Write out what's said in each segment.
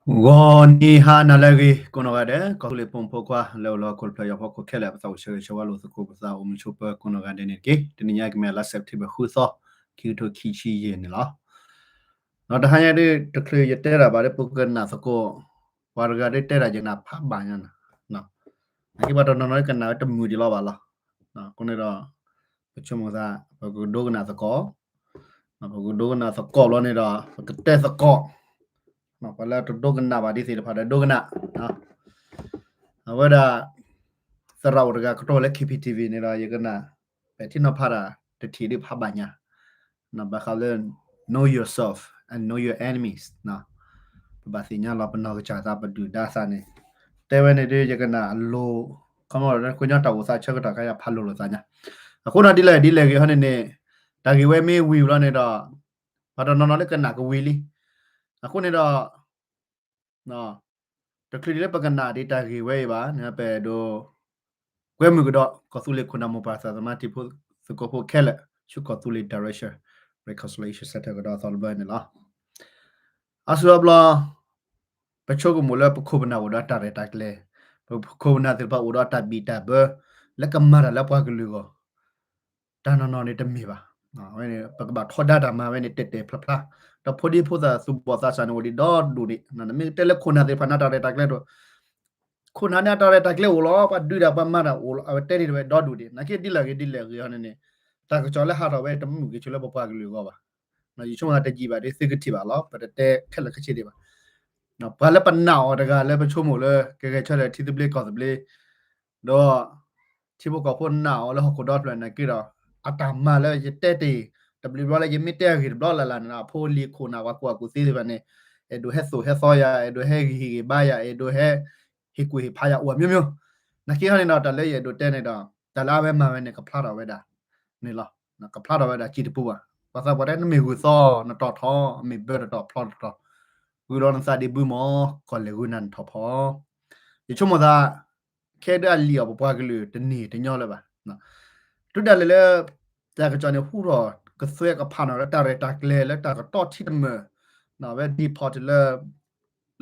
ဂီၤနံၤဟါနၤလၢအဂ့ၤ ကိးနီၢ်ဂၤဒဲး ကီၢ်သူလ့ၤဖိမုၣ်ဖိခွါ လၢအိၣ်လၢဟီၣ်ခိၣ်တဖျၢၣ် ယီၤဖီခိၣ်ခဲလၢာ် ပသးအိၣ်ဆၢဂ့ၤဆၢဝါလိာ်သကိး ပသးအိၣ်မုာ်ဆိးပၢၤကိးနီၢ်ဂၤဒဲးန့ၣ်တက့ၢ်. တနံၤညါကမ့ၢ်လါ September ဃုသီ ခံကထိခံဆံယဲၢ်န့ၣ်လီၤ. ဒီးတဟါညါဒ်တချုးယတဲတၢ်ဘၣ်ဒီး ပကနၣ်သကိး ပှၤတဂၤဒ်တဲတၢ်ယကနၣ်ဖးဘၣ်ညါန့ၣ်, နာ်က့ပှၤတနီၤနီၤဒ်ကနၣ်ဝဲတမုာ်ဒံးလီၤဘၣ်လီၤ. အဃိန့ၣ်ဒီး ပဆိကမိၣ်သး ပကဒိကနၣ်သကိး, ပကဒိကနၣ်သကိးဘျီန့ၣ်ဒီး ပကတဲသကိး, ပှၤလၢတဒိကနၣ်ဘၣ်ဒ်သ့ၣ်တဖၣ်ဒီးဒိကနၣ်, အဝဲဒၣ် သရၣ်အိၣ်တဂၤကတိၤလၢ K P T V န့ၣ်ဒီး ယကနၣ် ပဲာ်ထံနီၤဖးတၢ်တထံၣ်ဒ်ဖးဘၣ်ညါ, ဘၣ်ဃးလၢ know yourself and know your enemies, ပဘၣ်သ့ၣ်ညါလီၤပနီၢ်ကစၢ်သး ပဒုၣ်ဒါသးန့ၣ်, တဲဝဲန့ၣ်ဒ်ယကနၣ်အလိၤ, ခီမီကညီတၢ်အိၣ်သးဆၢကတီၢ်ခါယါဖးလိၤလိာ်သးညါ, အဃိန့ၣ်ဒ်လဲၣ်ဒ်လဲၣ်ဂ့ၤဟီန့ၣ်န့ၣ်, တၢ်ဂ့ၢ်ဝဲမ့ၢ်ဝံၤဘျီန့ၣ်ဒီး ပှၤတနီၤနီၤလၢကနၣ်ကဝံၤလံ, အဃိန့ၣ်ဒီး တချုးဒ်လၢပကနၣ်ဒံးတၢ်ဂ့ၢ်ဝဲအံၤဘၣ်န့ၣ် ပအဲၣ်ဒိး ကွဲမုာ်ကဒီး ကီၢ်သူလ့ၤခိၣ်နၢ်မိၢ်ပၢ်သးသမါတံၤဖိသကိးဖိခဲလၢာ် ဆူကီၢ်သူလ့ၤ Direction Reconciliation Center ကဒီးအသီတဘျီန့ၣ်လီၤ. အါစုအါဘျီ ပဆိကမိၣ်လၢပခိၣ်ပနၢ်အိၣ်ဒီးတၢ်ရဲၣ်တၢ်ကျဲၤ, ပခိၣ်ပနၢ်သ့ၣ်တဖၣ်အိၣ်ဒီးတၢ်ဘံၣ်တၢ်ဘၢ လၢကမၤတၢ်လၢပှၤကလုာ်အဂီၢ် တၢ်နီၢ်နီၢ်န့ၣ်တမ့ၢ်ဘၣ်. ဝဲန့ၣ် ပကဘၣ်ထီဒါတၢ်မၤဝဲန့ၣ် တဲာ်တဲာ်ဖျါဖျါ, ဒီးဖိဒံဖိသၣ်သူၣ်ဘီၣ်သးစၢ်န့ၣ်အိၣ်ဒံးဒီဒူၣ်န့ၣ်, နမ့ၢ်တဲလၢခိၣ်နၢ်သ့ၣ်တဖၣ်န့ၣ် တၢ်ရဲၣ်တၢ်ကျဲၤတအိၣ်, ခိၣ်နၢ်န့ၣ် အတၢ်ရဲၣ်တၢ်ကျဲၤအိၣ်လီၤ, ပှၤဒုးတၢ်ပှၤမၤတၢ်အိၣ်လီၤ, အဝဲတဲဒ်ဝဲဒီဒူၣ်ဒံး, နာ်က့ဒ်လဲၣ်ဂ့ၤဒ်လဲၣ်ဂ့ၤဟီန့ၣ်န့ၣ်, တၢ်ကစီၣ်လၢဟးထီၣ်ဝဲတမုာ်ဂ့ၤဆိလၢပပှၤကလုာ်အဂီၢ်ဘၣ်. ယဆိကမိၣ်သးတယံာ်ဘၣ်ဒီး သုကထံၣ်ဘၣ်လီၤ, ပတတဲခဲလၢာ်ခဲဆ့ဒံးဘၣ်. ပှၤလၢပနာ်အီၤတဂၤလၢပဆိကမိၣ်လၢ ကဂဲၤဆၢထၢၣ်ထံသဘျ့ကီၢ်သဘျ့ ဒီး ထံဖိကီၢ်ဖိနာ်အီၤလၢဟီၣ်ခိၣ်ဒီဖျၢၣ်နာ်က့ဒီး အတၢ်မၤလၢယတဲတ့ၢ် တဘျီဘျီလၢယမ့ၢ်တဲအဂ့ၢ်တဘျီလၢ်လၢ်န့ၣ်ဒီး အဖိအလံၤခိၣ်နၢ်ပှၤကူၣ်ဘၣ်ကူၣ်သ့သ့ၣ်တဖၣ်န့ၣ် အဲၣ်ဒိးဟဲသိၣ်ဟဲသီယၤ, အဲၣ်ဒိးဟဲဂံၢ်ဟ့ၣ်ဂံၢ်ဘါယၤ, အဲၣ်ဒိးဟဲ ဟ့ၣ်ကူၣ်ဟ့ၣ်ဖးယၤအိၣ်အမျိုးမျိုး. နာ်က့ဟီန့ၣ်ဒီး တၢ်လၢယအဲၣ်ဒိးတဲန့ၣ်ဒီး တၢ်လၢအဝဲမၤဝဲန့ၣ် ကဖျါထီၣ်ဝဲဒၣ်န့ၣ်လီၤ. ကဖျါထီၣ်ဝဲဒၣ်စံးတပူၤဘၣ်. ပှၤသးပှၢ်တဲ နမ့ၢ်ဂုၢ်သီနတီၢ်ထီ, မ့ၢ်ဘၢတတီၢ်ဖျီတတီၢ်, ဂုၢ်ဒီးနသးဒ့ဘုမၢ်, ကီၢ်လဲၢ်ဂုၢ်နၤနထီၣ်ဖီ. ယဆိကမိၣ်သး ခဲဒၣ်အလံာ်အီၤပပှၤကလုာ်တန့ၢ်တညီလၢၤဘၣ်. တုၤဒၣ်လဲာ်လၢ တၢ်ကစီၣ်န့ၣ်ဟူထီၣ်ကသွဲကဖးနီၣ်လၢတၢ်ရဲၣ်တၢ်ကျဲၤလၢတၢ်ကတီၢ်ထံတမၢၢ်, ဝဲ deport လၢ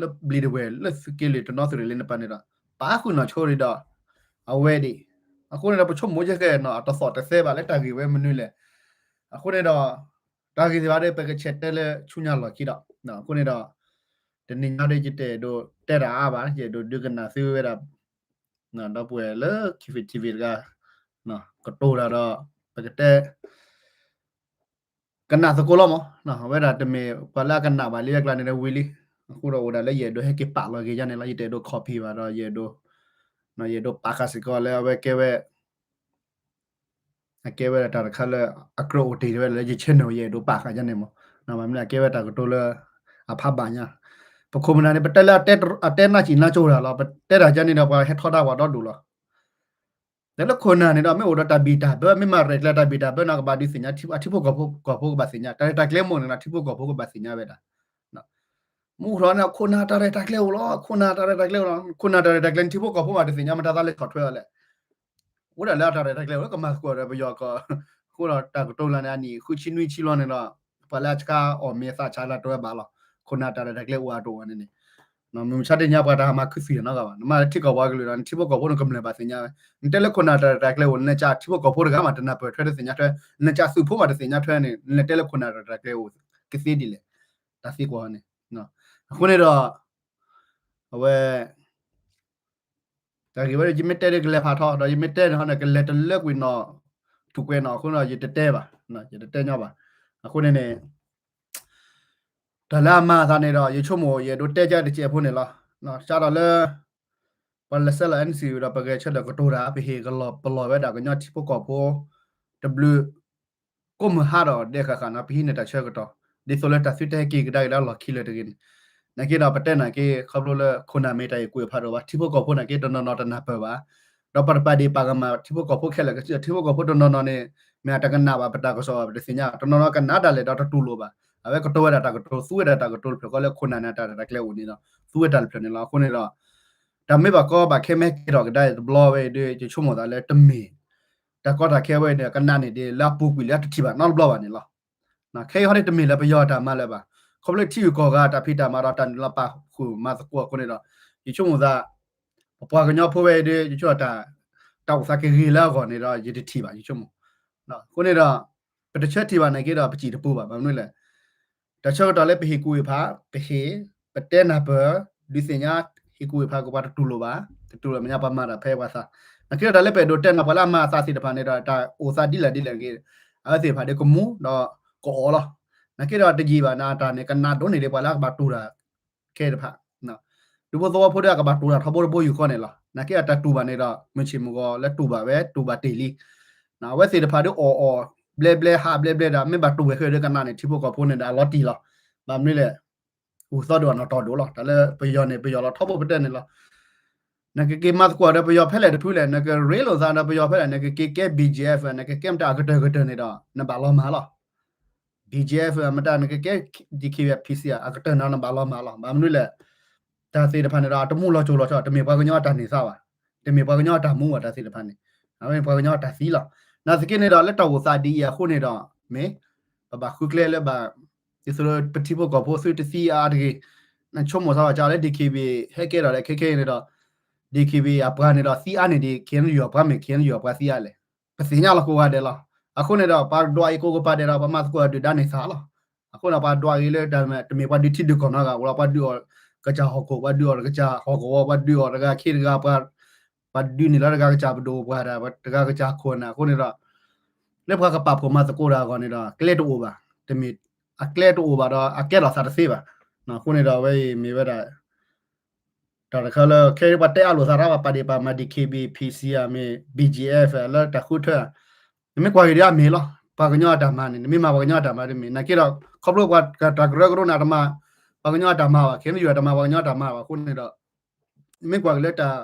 လၢဘျံးဒဝဲၢ်လၢသုးက့လွံၢ်တနီသရံၣ်လၢန့ၣ်ပၤန့ၣ်ဒီး ပာ်ဃုာ်နီၣ်ဆိဒံးဒီး အဝဲဒၣ်. အဃိန့ၣ်ဒီး ပဆိကမိၣ်ယဲၢ်ကဲနီၣ် အတသီၣ်တသဲဘၣ်လၢတၢ်ဂ့ၢ်ဝဲမနုၤလဲၣ်. အဃိန့ၣ်ဒီး တၢ်ဂ့ၢ်သ့ၣ်တဖၣ်ဒီး ပကဆဲးတဲလၢဆူညါလီၢ်ခံဒီး အဃိန့ၣ်ဒီး တနံၤညါဒီး ယတအဲၣ်ဒိးတဲတၢ်အါဘၣ်, ယအဲၣ်ဒိးဒုးကနၣ်သုဝဲဒၣ် ဒီပုၢ်ဝဲၢ်လၢ K P T V တဂၤ ကတိၤတၢ်ဒီး ပကတဲ ကနၣ်သကိးလီၤမး, အဝဲဒၣ်တမ့ၢ်ပှၤလၢအကနၣ်ဘၣ်လံအကျါန့ၣ်ဒီးဝံၤလံ. အဃိဒီးအိၣ်ဒၣ်လၢယအဲၣ်ဒိးဟဲက့ၤပာ်လီၤက့ၤယါန့ၣ်လီၤ. ယတအဲၣ်ဒိး copy ဘၣ်ဒီး ယအဲၣ်ဒိး ယအဲၣ်ဒိးပာ်ဃာ်စ့ၢ်ကီးလၢအဝဲကဲဝဲ အကဲဝဲဒၣ်တၢ်တခါလၢ အကြၢးအိၣ်တ့ၢ်ဝဲဒၣ်လၢယ channel ယအဲၣ်ဒိးပာ်ဃာ်ယါန့ၣ်မး, ဘၣ်မနုၤအကဲဝဲတၢ်ကတိၤလၢ အဖးဘၣ်ညါ. ပခိၣ်ပနၢ်န့ၣ် ပတဲလၢအတဲနၢ်စံၣ်နၢ်ကၠိတၢ်လီၤ. ပတဲတၢ်ယါန့ၣ်ဒီး ပှၤဟဲထီဒါပှၤဒီဒူၣ်လီၤ. တၢ်လၢခိၣ်နၢ်န့ၣ်ဒီး မ့ၢ်အိၣ်ဒီးတၢ်ဘံၣ်တၢ်ဘၢ မ့ၢ်မၤရဲၣ်ကျဲၤတၢ်ဘံၣ်တၢ်ဘၢန့ၣ် ကဘၣ်ဒုးသ့ၣ်ညါ အထံဖိကီၢ်ဖိကဘၣ်သ့ၣ်ညါ, တၢ်ရဲၣ်တၢ်ကျဲၤမိၢ်န့ၣ်ဒီး ထံဖိကီၢ်ဖိကဘၣ်သ့ၣ်ညါဝဲဒၣ်. မ့ၢ်အိၣ်ထီၣ်န့ၣ် ခိၣ်နၢ်တၢ်ရဲၣ်တၢ်ကျဲၤအိၣ်လီၤ, ခိၣ်နၢ်တၢ်ရဲၣ်တၢ်ကျဲၤအိၣ်လီၤ, ခိၣ်နၢ်တၢ်ရဲၣ်တၢ်ကျဲၤန့ၣ် ထံဖိကီၢ်ဖိမးတသ့ၣ်ညါ မတၤသးလဲၤဆီၣ်ထွဲအီၤလဲၣ်. အိၣ်ဒၣ်လၢအတၢ်ရဲၣ်တၢ်ကျဲၤအိၣ်လၢကမၤသကိးဒီးပယီၤကီၢ်, အဃိဒီးတၢ်ကတိၤလၢန့ၣ် အနံၣ်ဃုဆံနွံဆံလီၤန့ၣ်ဒီး ပှၤလၢအဆှၢအီၣ်မ့ၤအသးဆါလၢတဝဲဘၣ်လီၤ. ခိၣ်နၢ်တၢ်ရဲၣ်တၢ်ကျဲၤအိၣ်အတအိၣ်န့ၣ်န့ၣ် မုၢ်မဆါတနံၤညါပှၤတဟါမၤခုသံၣ်နီတဂၤဘၣ်. နမ့ၢ်ထံကီၢ်ပှၤကလုာ်ဒီး နထံဖိကီၢ်ဖိန့ၣ်ကမျၢၢ်ဘၣ်သ့ၣ်ညါဝဲ, နတဲလၢခိၣ်နၢ်တၢ်ရဲၣ်တၢ်ကျဲၤအိၣ် နလဲၤကးထံဖိကီၢ်ဖိတဂၤမးတနၢ်ပၢၢ်ထွဲတသ့ၣ်ညါထွဲ, နလဲၤကးသုးဖိမးတသ့ၣ်ညါထွဲန့ၣ် နလဲၤတဲလၢခိၣ်နၢ်တၢ်ရဲၣ်တၢ်ကျဲၤအိၣ်ကသ့ဒ်လဲၣ်. တၢ်သံကွၢ်န့ၣ် အဃိန့ၣ်ဒီး အဝဲ တၢ်ဂ့ၢ်ဝဲဒီး ယမ့ၢ်တဲဒီးကလဲၤဖးထီ ဒီးယမ့ၢ်တဲန့ၣ်ဟီန့ၣ် ကလဲၤတလၢကွံာ်နီၣ် ထူၣ်ကွဲးနီၣ် အဃိန့ၣ်ဒီး ယတတဲဘၣ်, ယတတဲညီဘၣ်. အဃိန့ၣ်န့ၣ် တၢ်လၢအမၤအသးန့ၣ်ဒီး ယဆိကမိၣ် ယအဲၣ်ဒိးတဲကၢတစဲးဖိန့ၣ်လီၤ. စးထီၣ်လၢ ပှၤလဲၤဆဲးလီၤ NCA ဒီး ပဂဲၤဆၢထၢၣ်ကတိၤတၢ် ပဟ့ၣ်ကလီၤပလီၢ်ဝဲဒၣ်ကညီထံဖိကီၢ်ဖိ တဘျုး ကိးမုၢ်ဟါဒီးဒဲးဃာ်ဃာ်န့ၣ် ပဟံးန့ၢ်တၢ်ဆၢကတီၢ် ဒ်သိးလၢတၢ်သုတဟဲက့ၤကဒါက့ၤလၢအလီၢ်ခံလၢၤတဂ့ၤန့ၣ်. နာ်က့ဒီးပတဲနာ်က့ ခီဖျိလၢခိၣ်နၢ်မ့ၢ်တၢ်အံၤကွံာ်ဖးဒိၣ်ဘၣ် ထံဖိကီၢ်ဖိနာ်က့တနီၤနီၤတနၢ်ပၢၢ်ဘၣ်. ဒီးပတပာ်ဒ့ၣ်ပာ်ကမၣ်ထံဖိကီၢ်ဖိခဲလၢာ်ကစၢ် ထံဖိကီၢ်ဖိတနီၤနီၤန့ၣ် မ့ၢ်အတကနၣ်ဘၣ်ပတၢ်ကစီၣ်ဘၣ်ပတသ့ၣ်ညါ, တနီၤနီၤကနၣ်ဒၣ်လဲာ်ဒီးတတူၢ်လိာ်ဘၣ်. အဝဲကတိၤဝဲဒၣ်တၢ်ကတိၤ သူဝဲဒၣ်တၢ်ကတိၤတဖျၢၣ်ဃီလၢခိၣ်နၢ်န့ၣ် တၢ်ရဲၣ်တၢ်ကျဲၤအိၣ်န့ၣ်ဒီး သူဝဲတၢ်တဖျၢၣ်န့ၣ်လီၤ. အဃိန့ၣ်ဒီး တၢ်မ့ၢ်ဘၣ်ကီဘၣ်ခဲမ့ၢ်ဟဲကဲထီၣ်ကဒါအံၤတဘျီဝဲအံၤဒီး ယဆိကမိၣ်သးလၢတမ့ၢ် တၢ်ကီတၢ်ခဲဝဲအံၤန့ၣ် ကနၣ်န့ၣ်ဒ်လၢအပူၤကွံာ်လၢအတထံၣ်ဘၣ်နီတဘျီဘၣ်န့ၣ်လီၤ. ခဲအံၤဟီန့ၣ်တမ့ၢ်လၢပယီၤအတၢ်မၤလၢၤဘၣ်. ခီဖျိထံဂုၤကီၢ်ဂၤတၢ်ဖံးတၢ်မၤဒီးတၢ်နုာ်လီၤပာ်ဃုာ်မၤသကိးအဃိန့ၣ်ဒီး ယဆိကမိၣ်သး ပပှၤကညီဖိဝဲအံၤဒီး ယဆိကမိၣ်တၢ် တၢ်အိၣ်သးကဂ့ၤလၢအဂီၢ်န့ၣ်ဒီး ယတထံၣ်ဘၣ် ယဆိကမိၣ်. အဃိန့ၣ်ဒီး ပတဆၢထံၣ်ဘၣ်နာ်က့ဒီး ပစံၣ်တပူၤဘၣ် ဘၣ်မနုၤလဲၣ် တၢ်ဆၢကတီၢ်လၢပဟ့ၣ်ကူၣ်ဟ့ၣ်ဖး ပဟ့ၣ် ပတဲနၢ်ပၢၢ် ဒုးသ့ၣ်ညါ ဟ့ၣ်ကူၣ်ဟ့ၣ်ဖးကပှၤတတူၢ်လိာ်ဘၣ်, တတူၢ်လိာ်မဲာ်ညါပှၤမၤတၢ်ဖဲပှၤသး. နာ်က့ဒီးတၢ်လၢပအဲၣ်ဒိးတဲန့ၣ် ပှၤလၢအမၤအသးသ့ၣ်တဖၣ်န့ၣ်ဒီး တၢ်အိၣ်သးဒ်လဲၣ်ဒ်လဲၣ်ဂ့ၤ အဝဲသ့ၣ်တဖၣ်ဒီးကမူဒီးကအီၣ်လီၤ. နာ်က့ဒီးတယံာ်ဘၣ်န့ၣ် အတၢ်န့ၣ် ကနးဒိၣ်န့ၢ်ဒံးပှၤလၢအကဘၣ်တူၢ်တၢ်ခဲတဖၣ် ဒူဖိသဝီဖိဒီးအကဘၣ်တူၢ်တၢ်ထီဘိတဘိယူၢ်ဃီန့ၣ်လီၤ. နာ်က့ဒီးတၢ်တူၢ်ဘၣ်န့ၣ်ဒီး မုၢ်ဆ့ၣ်မုၢ်ဂီၤလၢတူၢ်ဘၣ်ဝဲ တူၢ်ဘၣ်တ့ၢ်လံ. အဝဲသ့ၣ်တဖၣ်ဒီးအီၣ်အီၣ်ဘျဲဘျဲ ဟးဘျဲဘျဲဒီး မ့ၢ်ဘၣ်တူၢ်ဝဲဃဲဒီးကနးန့ၣ် ထံဖိကီၢ်ဖိန့ၣ်ဒီးအလီၤတံၢ်လီၤ. ဘၣ်မနုၤလဲၣ် ဂုၢ်သီဒိၣ်အနီၢ်တီၢ်ဒိၣ်လီၤ. တၢ်လၢပယီၤန့ၣ် ပယီၤလီၤထီဘိပတဲန့ၣ်လီၤ. နကက့ၤမၤသကိးဒီးပယီၤဖဲလဲၣ်တဖုလဲၣ်, နကရ့လိာ်သးဒီးပယီၤဖဲလဲၣ်, နကက့ၤကဲ ဘီၣ်ကၠံၣ်အ့ဖ် နကကဲမတၤအကတၢၢ်ကတၢၢ်န့ၣ်ဒီး နဘၣ်လီၤမၢ်လီၤ. ဘီၣ်ကၠံၣ်အ့ဖ် မတၤနကကဲ ဒံၣ်ခ့ၣ်ဝဲၣ် ဖံၣ်စံၣ် အကတၢၢ်န့ၣ်နဘၣ်လီၤမၢ်လီၤ. ဘၣ်မနုၤလဲၣ် တၢ်သ့ၣ်တဖၣ်န့ၣ်ဒီး အတမူလီၤစိၤလီၤဆီ တမ့ၢ်ပှၤကညီအတၢ်န့ၢ်သါဘၣ်, တမ့ၢ်ပှၤကညီအတၢ်မူဘၣ် တၢ်သ့ၣ်တဖၣ်န့ၣ် အဝဲန့ၣ်ပှၤကညီအတၢ်သံလီၤ. နာ်သက့န့ၣ်ဒီး လၢတၢ်အိၣ်သးဒ်အံၤအဃိန့ၣ်ဒီး မ့ၢ် ပဘၣ်ဃုကျဲလၢဘၣ် ဒ်သိးလၢပထံဖိကီၢ်ဖိသုတသံအါအါတဂ့ၤ, နဆိကမိၣ်သးဘၣ်ကလၢ ဒံၣ်ခ့ၣ်ဝဲၣ် ဟဲကဲထီၣ်ဒီးခဲခဲအံၤန့ၣ်ဒီး ဒံၣ်ခ့ၣ်ဝဲၣ်အပှၤန့ၣ်ဒီးသံအါန့ၢ်ဒံး ခ့ၣ်အဲၣ်ယူၣ်အပှၤ မ့ၢ် ခ့ၣ်အဲၣ်ယူၣ်အပှၤသံအါလဲၣ်, ပသ့ၣ်ညါလီၤကိးဂၤဒဲးလီၤ. အဃိန့ၣ်ဒီး ပှၤဒွးအံၤကိးကပၤဒဲးဒီး ပမၤသကိးအဒုၣ်ဒါန့ၣ်သးလီၤ. အဃိန့ၣ် ပှၤဒွးအံၤလၢတၢ်မ့ၢ် တမ့ၢ်ပှၤဒုးထံဒုးကီၢ်နီတဂၤဧိၤလီၤ, ပှၤဒုးအီၤကစၢ်ဟီၣ်ခိၣ်, ပှၤဒုးအီၤတကစၢ်ဟီၣ်ကဝီၤ, ပှၤဒုးအီၤတဂၤခ့တဂၤ, ပှၤ ပှၤဒုးန့ၢ်လီၤတဂၤကစၢ်ပဒိၣ်ပှၤတၢ်, တဂၤကစၢ်ခိၣ်နၢ်, အဃိန့ၣ်ဒီး လၢပှၤကပာ်ဖှိၣ်မၤသကိးတၢ်အဂီၢ်န့ၣ်ဒီး ကျဲတအိၣ်ဘၣ်, တမ့ၢ် အကျဲတအိၣ်ဘၣ်ဒီး အကဲထီၣ်သးတသ့ဘၣ်. အဃိန့ၣ်ဒီး အဝဲအံၤမ့ၢ်ဝဲဒၣ် တၢ်တခါလၢ ခဲအံၤပှၤတဲအလိာ်သးတၢ်ဘၣ် ပာ်ဒ့ၣ်ပာ်ကမၣ် ဒံၣ်ခ့ၣ်ဝဲၣ် ဖံၣ်စံၣ် မ့ၢ် ဘီၣ်ကၠံၣ်အ့ဖ် လၢတၢ်ဃုထၢ, နမ့ၢ်ကွၢ်က့ၤဒ်အမ့ၢ်လီၤ, ပှၤကညီအတၢ်မၤန့ၣ် နမ့ၢ်မၤပှၤကညီအတၢ်မၤဒ်မ့ၢ် နာ်က့ဒီး ခီဖျိပှၤတၢ်ကရၢကရိန့ၣ် အတမၤ ပှၤကညီအတၢ်မၤဘၣ်, ခ့ၣ်အဲၣ်ယူၣ်အတမၤပှၤကညီအတၢ်မၤဘၣ်အဃိန့ၣ်ဒီး မ့ၢ်ကွၢ်က့ၤလၢတၢ်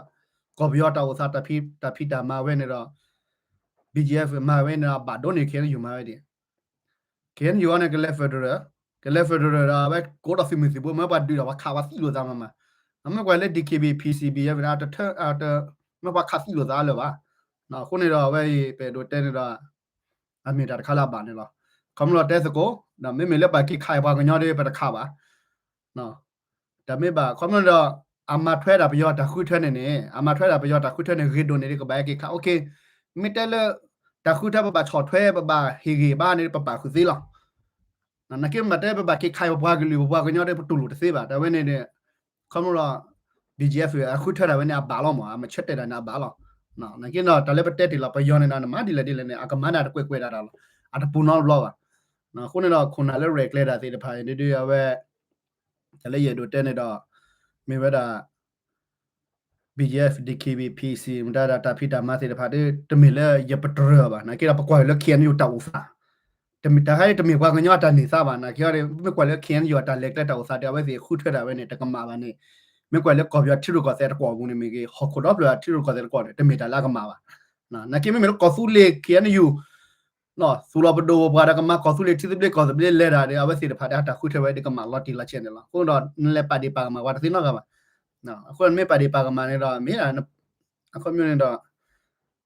ကီၢ်ပယီၤတၢ်အိၣ်သး တၢ်ဖံးတၢ်မၤဝဲန့ၣ်ဒီး ဘီၣ်ကၠံၣ်အ့ဖ် မၤဝဲန့ၣ်ဒီး အဘၣ်ဒိန့ၢ် ခ့ၣ်အဲၣ်ယူၣ်မၤဝဲဒၣ် ခ့ၣ်အဲၣ်ယူၣ်န့ၣ် ကလဲၤ federal, ကလဲၤ federal ဒီး အဝဲကိးထီၣ်သုးမုၢ်သံၣ်ဘိ မ့ၢ်ပှၤဒုးဒီး ပှၤခးပှၤသံလိာ်သးမးမး, မ့ၢ်ကွၢ်လၢ ဒံၣ်ခ့ၣ်ဝဲၣ် ဖံၣ်စံၣ် ဘီၣ်ကၠံၣ်အ့ဖ် မ့ၢ်ပှၤခးသံလိာ်သးလၢၤဘၣ်. အဃိန့ၣ်ဒီး အဝဲအံၤ ပအဲၣ်ဒိးတဲန့ၣ်ဒီး အမ့ၢ်တၢ်တခါလၢအဘၣ်န့ၣ်လီၤ. ခီဖျိလၢတဲသကိး မ့မ့ၢ်လၢပှၤက့ၤခးပှၤကညီဒီး ပတခးဘၣ် တမ့ၢ်ဘၣ် ခီဖျိဒီး အမၤထွဲဒၣ်ပယီၤတၢ်ဃုထၢန့ၣ်န့ၣ် အမၤထွဲဒၣ်ပယီၤတၢ်ဃုထၢန့ၣ် ဂ့ၤဒိၣ်န့ၢ်ဒံး ကဘၣ်ဟဲက့ၤခး okay, မ့ၢ်တဲလၢ တၢ်ဃုထၢပဘၣ်ဆီၣ်ထွဲ ပဘၣ်ဟ့ၣ်ဂံၢ်ဘါန့ၣ် ပပာ်ဃုာ်သ့လီၤ. နာ်က့မ့ၢ်တဲပဘၣ်က့ၤခးပပှၤကလုာ် ပပှၤကညီဒီး ပတူၢ်လိာ်တသ့ဘၣ် တၢ်ဝဲန့ၣ်န့ၣ် ခီဖျိလၢ ဘီၣ်ကၠံၣ်အ့ဖ် အဃုထၢတၢ်ဝဲန့ၣ် အဘၣ်လီၤမး အမၤဆၢတဲာ်တၢ်န့ၣ် အဘၣ်လီၤ. နာ်က့ဒီး တၢ်လၢပတဲတ့ၢ်လီၤ ပယီၤန့ၣ်ဒီး နမၤဒ်လဲၣ်ဒ်လဲၣ်န့ၣ် အကမၤန့ၢ်တကွဲးကွဲးဒၣ်တၢ်လီၤ. အတပူၤနီတဘျီဘၣ်. အဃိန့ၣ်ဒီး ခိၣ်နၢ်လၢရဲၣ်ကျဲၤတၢ်သ့ၣ်တဖၣ်အံၤ ဒ်ဒ်အဝဲ တၢ်လၢယအဲၣ်ဒိးတဲန့ၣ်ဒီး မ့ၢ်ဝဲဒၣ် ဘီၣ်ကၠံၣ်အ့ဖ် ဒံၣ်ခ့ၣ်ဝဲၣ် ဖံၣ်စံၣ် မတၤဒၣ်တၢ်ဖံးတၢ်မၤသ့ၣ်တဖၣ်ဒီး တမ့ၢ်လၢယပတြၢၤအီၤဘၣ်. နာ်က့ဒီး ပကွၢ်လၢ ခ့ၣ်အဲၣ်ယူၣ်တၢ်အိၣ်သး တမ့ၢ်တၢ်ခါအံၤ တမ့ၢ်ပှၤကညီအတၢ်န့ၢ်သါဘၣ်. နာ်က့ဒီး မ့ၢ်ကွၢ်လၢ ခ့ၣ်အဲၣ်ယူၣ်အတၢ်လဲၤကျဲတၢ်အိၣ်သးဒီး အဝဲသ့ၣ်ဃုထၢတၢ်ဝဲန့ၣ် တကမၣ်ဘၣ်န့ၣ် မ့ၢ်ကွၢ်လၢကီၢ်ပယီၤထံရူၢ်ကီၢ်သဲးတကီၢ်ပူၤန့ၣ်မ့ၢ်ဂ့ၤ ဟီၣ်ခိၣ်ဒီဖျၢၣ်ထံရူၢ်ကီၢ်သဲးတကီၢ်န့ၣ် တမ့ၢ်တၢ်လၢအကမၣ်ဘၣ်. နာ်က့မ့မ့ၢ်လၢကီၢ်သူလ့ၤ ခ့ၣ်အဲၣ်ယူၣ် သူၣ်လီၤပဒိၣ်ပပှၢ်ဒီးကမၤကီၢ်သူလ့ၤထံသဘျ့ကီၢ်သဘျ့လဲၤတၢ်ဒီး အဝဲသ့ၣ်တဖၣ်ဒီးအတၢ်ဃုထၢဝဲဒၣ်ကမၣ်လီၤတံၢ်လီၤဆဲးန့ၣ်လီၤ. အဃိဒီး နလဲၤပာ်ဒ့ၣ်ပာ်ကမၣ်ပှၤတသ့နီတဂၤဘၣ်. အဃိနမ့ၢ်ပာ်ဒ့ၣ်ပာ်ကမၣ်န့ၣ်ဒီး မ့ၢ် အခီပညီန့ၣ်ဒီး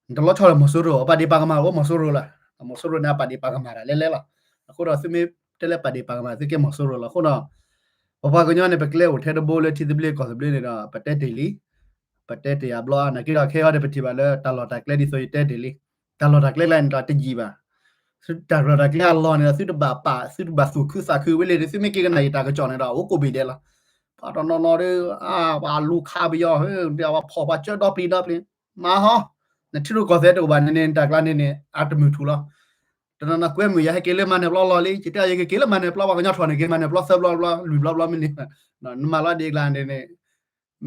နတလီၤဆီဒီးမီၤစိရိၤ ပာ်ဒ့ၣ်ပာ်ကမၣ်အိၣ် မီၤစိရိၤလီၤ. မီၤစိရိၤန့ၣ် အပာ်ဒ့ၣ်ပာ်ကမၣ်တၢ်လဲၤလဲၤလီၤ. အဃိဒီးသုမ့ၢ်တဲလၢပာ်ဒ့ၣ်ပာ်ကမၣ် သုကဲမီၤစိရိၤလီၤ. အဃိဒီး ပပှၤကညီန့ၣ် ပကျဲအိၣ်ထဲတဘိလၢထံသဘျ့ကီၢ်သဘျ့န့ၣ်ဒီး ပတဲတ့ၢ်လံ ပတဲတ့ၢ်အဘျီအါ နာ်က့ဒီး ခဲအံၤဒီးပထံၣ်ဘၣ်လၢတၢ်လီၢ်တၢ်ကျဲဒ်သိးယတဲတ့ၢ်လံ. တၢ်လီၢ်တၢ်ကျဲကျါန့ၣ်ဒီးတယံာ်ဘၣ်. သုတၢ်လီၢ်တၢ်ကျဲအလီၢ်န့ၣ်ဒီး သုတဘၣ်ပာ် သုတဘၣ်သူၣ်ခုသးခုဝဲလၢ သုမ့ၢ်က့ၤကနၣ်ယတၢ်ကစီၣ်န့ၣ်ဒီး အိၣ်ကိးဘ့ၣ်ဒဲးလီၤ. ပှၤတနီၤနီၤဒီး ပှၤလူၤခးပယီၤ ပှၤဖီၣ်ပှၤကၢဒီပျံၤဒီပျံၤ မၤဟီ နထံရူၢ်ကီၢ်သဲးတအိၣ်ဘၣ်န့ၣ်န့ၣ် တၢ်ကျါန့ၣ်န့ၣ် အတမုာ်ထူၣ်လီၤ. တနီၤနီၤကွဲမုာ်ယၤ ဟဲက့ၤလၢမၤနၢၤပျီလီၤလံ ယတဲယကက့ၤလၢမၤနၢၤပျီ ပှၤကညီထီၣ်န့ၣ် က့ၤမၤနၢၤပျီသၢပျီတဘျီ လွံၢ်ဘျီဘျီမ့ၢ်န့ၣ် နမၤလီၤဒ်အကျါန့ၣ်န့ၣ်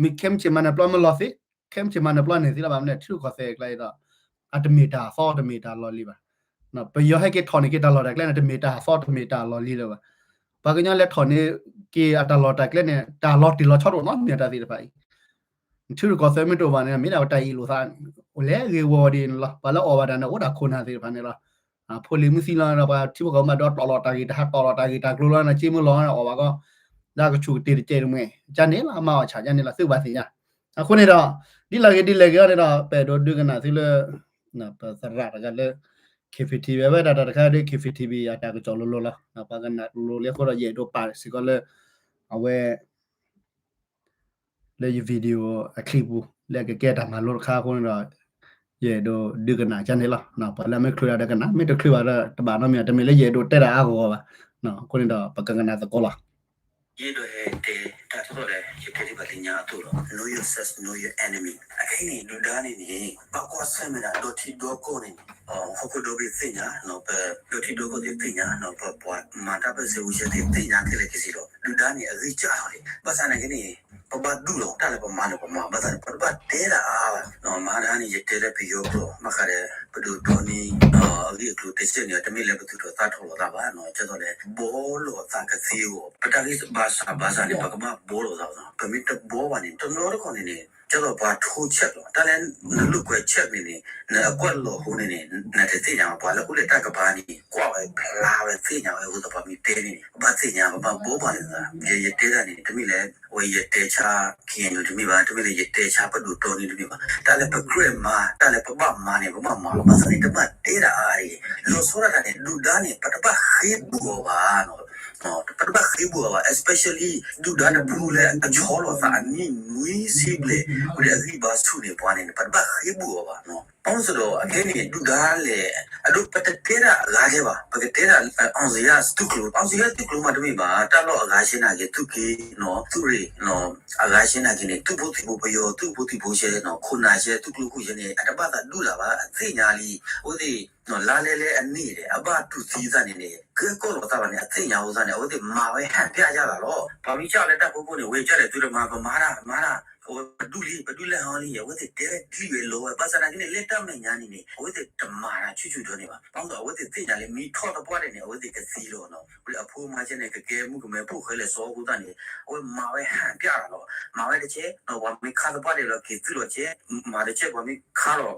မ့ၢ်ခဲမုၢ်ဆ့ၣ်မၤနၢၤပျီ မ့ၢ်လီၤသ့, ခဲမုၢ်ဆ့ၣ်မၤနၢၤပျီန့ၣ်သ့လီၤဘၣ်မ့ၢ်န့ၣ် ထံရူၢ်ကီၢ်သဲးအကျါအံၤဒီး အတမ့ၢ်တၢ်အသီ တမ့ၢ်တၢ်လီၢ်လံၤဘၣ်. ပယီၤဟဲက့ၤထီၣ်န့ၢ်က့ၤတၢ်လီၢ်တၢ်ကျဲန့ၣ် တမ့ၢ်တၢ်အသီ တမ့ၢ်တၢ်လီၢ်လံၤလၢၤဘၣ်. ပှၤကညီလဲၤထီၣ်န့ၢ်က့ၤအတၢ်လီၢ်တၢ်ကျဲန့ၣ် တၢ်လီၤတံၢ်လီၤဆီတအိၣ်နီတမံၤ တၢ်သ့ၣ်တဖၣ်အံၤ ထံရူၢ်ကီၢ်သဲးမ့ၢ်တအိၣ်ဘၣ်န့ၣ် မ့ၢ်ဒၣ်ပတၢ်အ့ၣ်လိာ်သး အိၣ်လဲၣ်ဂ့ၤဝီၤဒ်န့ၣ်လီၤ. ပှၤလၢအီၣ်ဘၣ်တၢ်န့ၣ် အိၣ်ဒၣ်ခိၣ်နၢ်သ့ၣ်တဖၣ်န့ၣ်လီၤ. ဖိလံၤမုၢ်သံလီၤဒီး ပှၤထံဖိကီၢ်ဖိဘၣ်ဒီးတီၢ်လီၤတၢ်ဂ့ၢ်တၢ်ဟး တီၢ်လီၤတၢ်ဂ့ၢ်တၢ်ကျိၤလီၤ နစ့မုၢ်လီၤအီၣ်ဘၣ်ကီ လၢအကဆူၣ်ကတ့ၢ်တကဲးတမှဲၤ ကန့ၣ်လီၤ အမၤအီၣ်ဆၣ်ကန့ၣ်လီၤ သုဘၣ်သ့ၣ်ညါ. အဃိန့ၣ်ဒီး ဒ်လဲၣ်ဂ့ၤဒ်လဲၣ်ဂ့ၤအီၤန့ၣ်ဒီး ပအဲၣ်ဒိးဒုးကနၣ်သုလၢ ပသရၣ်တဂၤလၢ KPTV ဝဲဒၣ်တၢ်တခါဒီး KPTV အတၢ်ကစီၣ်လိၤလိၤလီၤ. ပှၤကနၣ်လိၤလံအဃိဒီး ယအဲၣ်ဒိးပာ်စ့ၢ်ကီးလၢ အဝဲ လၢယ video အချံပူၤ လၢအကကဲတၢ်မၤလိတခါအဃိန့ၣ်ဒီး ယအဲၣ်ဒိးဒုးကနၣ်ကန့ၣ်လီၤ. ပှၤလၢမ့ၢ်ချုးတၢ်ဒီးကနၣ်, မ့ၢ်တချုးဘၣ်ဒီးတဘၣ်နီတမံၤ, တမ့ၢ်လၢယအဲၣ်ဒိးတဲတၢ်အါဂီၢ်ဂီၢ်ဘၣ်. အဃိန့ၣ်ဒီး ပကကနၣ်သကိးလီၤ. ယအဲၣ်ဒိးဟဲတဲတၢ်ထီၣ်လၢ ယတဲတ့ၢ်ဘၣ်လၢညါအသိးလီၤ. Know yourself, know your enemy. အခဲအံၤန့ၣ် ဒုၣ်ဒါန့ၣ်န့ၣ် ဘၣ်ကွၢ်ဆၢၣ်မဲာ်ဒၣ်ဒီထံဒီကီၢ်န့ၣ်န့ၣ် ဟီၣ်ခိၣ်ဒီဘ့ၣ်သ့ၣ်ညါ, ပဒီထံဒီကီၢ်သ့ၣ်သ့ၣ်ညါ, ပပှၤမၤတၢ်ပၢၢ်ဆၢဝံၤဆၢသ့ၣ်သ့ၣ်ညါခဲလၢာ်ခဲဆ့လီၤ. ဒုၣ်ဒါန့ၣ် အဂံၢ်စၢ်လီၤန့ၣ် ဘၣ်ဆၣ်နာ်က့န့ၣ် ပဘၣ်ဒူၣ်လီၤ. တၢ်လၢပမၤန့ၣ်ပမၤ, ဘၣ်ဆၣ်န့ၣ် ပတဘၣ်တဲတၢ်အါဘၣ်. မဟါတဟါန့ၣ် ယတဲလၢပယီၤကျိာ် ဘၣ်ဃးဒီး ပဒိၣ်တီနံ အဂ့ၢ်အကျိၤတစဲးန့ၣ် တမ့ၢ်လၢပသူၣ်ထီၣ်သးထီၣ်လိာ်သးဘၣ်, ကၢ်သိးလၢ ဘီလိာ်အသးကသ့အဂီၢ် ပတၢ်ဂံၢ်ဘါစၢ်ဘါစၢ်န့ၣ် ပကဘၣ်ဘီလိာ်သး, ပမ့ၢ်တဘီဘၣ်န့ၣ် တနီၤတခီန့ၣ်န့ၣ် ကၢ်သိးပှၤထိ check လီၤ. တၢ်လၢနလိာ်ကွဲ check န့ၣ်န့ၣ် နအကွက်လီၤဟိန့ၣ်န့ၣ် နတသ့ၣ်ညါဘၣ်. ပှၤလၢအိၣ်လၢတၢ်ကပၤန့ၣ် ကွၢ်ဝဲဖျါဝဲသ့ၣ်ညါဝဲအဃိသတး ပှၤမ့ၢ်တဲန့ၣ်န့ၣ် ပဘၣ်သ့ၣ်ညါ ပဘၣ်ဘီဘၣ်လိာ်သး. ယတဲတၢ်န့ၣ် တမ့ၢ်လၢ အဝဲယတဲဆါ KNU တမ့ၢ်ဘၣ်, တမ့ၢ်လၢယတဲဆါပဒိၣ်တီနံတမ့ၢ်ဘၣ်. တၢ်လၢပကြၢးမၤ တၢ်လၢပဘၣ်မၤန့ၣ် ပဘၣ်မၤလီၤ. ဘၣ်ဆၣ်န့ၣ် တဘၣ်တဲတၢ်အါအါတဂ့ၤ. လီၤဆီဒၣ်တၢ်န့ၣ် ဒုၣ်ဒါန့ၣ် ပတဘၣ်ဃ့ဘူးအီၤဘၣ်. ပတဘၣ်ဃ့ဘူးအီၤဘၣ်, especially ဒုၣ်ဒါတဖုလၢအဆီလီၤသးအနံၣ်နွံဆံဘျဲၣ် ဝဲဒၣ်အဂံၢ်ဘါဆူၣ်န့ၣ် ပှၤန့ၣ် ပတဘၣ်ဃ့ဘူးအီၤဘၣ်. ဘၣ်မနုၤအဃိဒီး အခဲအံၤန့ၣ် ဒုၣ်ဒါလဲၣ်, အဒိ ပတတဲတၢ်အဂၤထဲဘၣ်, ပကတဲတၢ် အောင်ဇေယျ သုးကျိၤ, အောင်ဇေယျ သုးကျိၤမးတမ့ၢ်ဘၣ်, တၢ်လီၢ်အဂၤဆဲနာ်က့ သုးက့နီၤ သုးရ့ၣ် အဂၤဆဲနာ်က့န့ၣ် သုးဖိသံၣ်ဖိ ပယီၤ သုးဖိသံၣ်ဖိဆဲနီၤ ခိၣ်နၢ်ဆဲ သုးကျိၤခိၣ်ဆဲန့ၣ် အတဘၣ်သးဒူၣ်လၢၤဘၣ်, အသ့ၣ်ညါလံ. အဝဲသ့ၣ် လါလဲလဲအန့ၣ်ဒီး အဘၣ်တူၢ်သံသးန့ၣ်န့ၣ် ကဲကီၢ်လီၤသးဘၣ်န့ၣ် အသ့ၣ်ညါအဃိသတးန့ၣ် အဝဲသ့ၣ်မၤဝဲဟန်ပြကြတာလီၤ. ပှၤမ့ၢ်စံးလၢတၢ်ဖီခိၣ်န့ၣ် ဝဲကလဲၣ် သုတမၤ ပမၤတၢ် မၤတၢ် အဝဲပဒူၣ်လံ ပဒူၣ်လဲၣ်ဟီလံ အဝဲသ့ၣ်တဲဝဲဒ်ဝဲလီၤဝဲ ဘၣ်ဆၣ်သနာ်က့န့ၣ် လၢတၢ်မဲာ်ညါန့ၣ်န့ၣ် အဝဲသ့ၣ်တမၤတၢ်ဆူၣ်ဆူၣ်ဒီးန့ၣ်ဘၣ်. ဘၣ်မနုၤအဃိ အဝဲသ့ၣ်သ့ၣ်ညါလံ မ့ၢ်ထီၣ်သပှၢ်ဒဲးန့ၣ် အဝဲသ့ၣ်ကသံလီၤနီၤ. ဝဲအဖိမါဆဲန့ၣ် ကကဲမုၣ်ကမဲဖိဃဲလဲၣ်စီၤအဃိသတးန့ၣ် အဝဲမၤဝဲဟန်ပြတာလီၤ. မၤဝဲတကဲ ပှၤမ့ၢ်ခါသပှၢ်ဒဲးလီၤက့ၤသူၣ်လီၤကဲ, မၤတကဲ ပှၤမ့ၢ်ခါလီၤ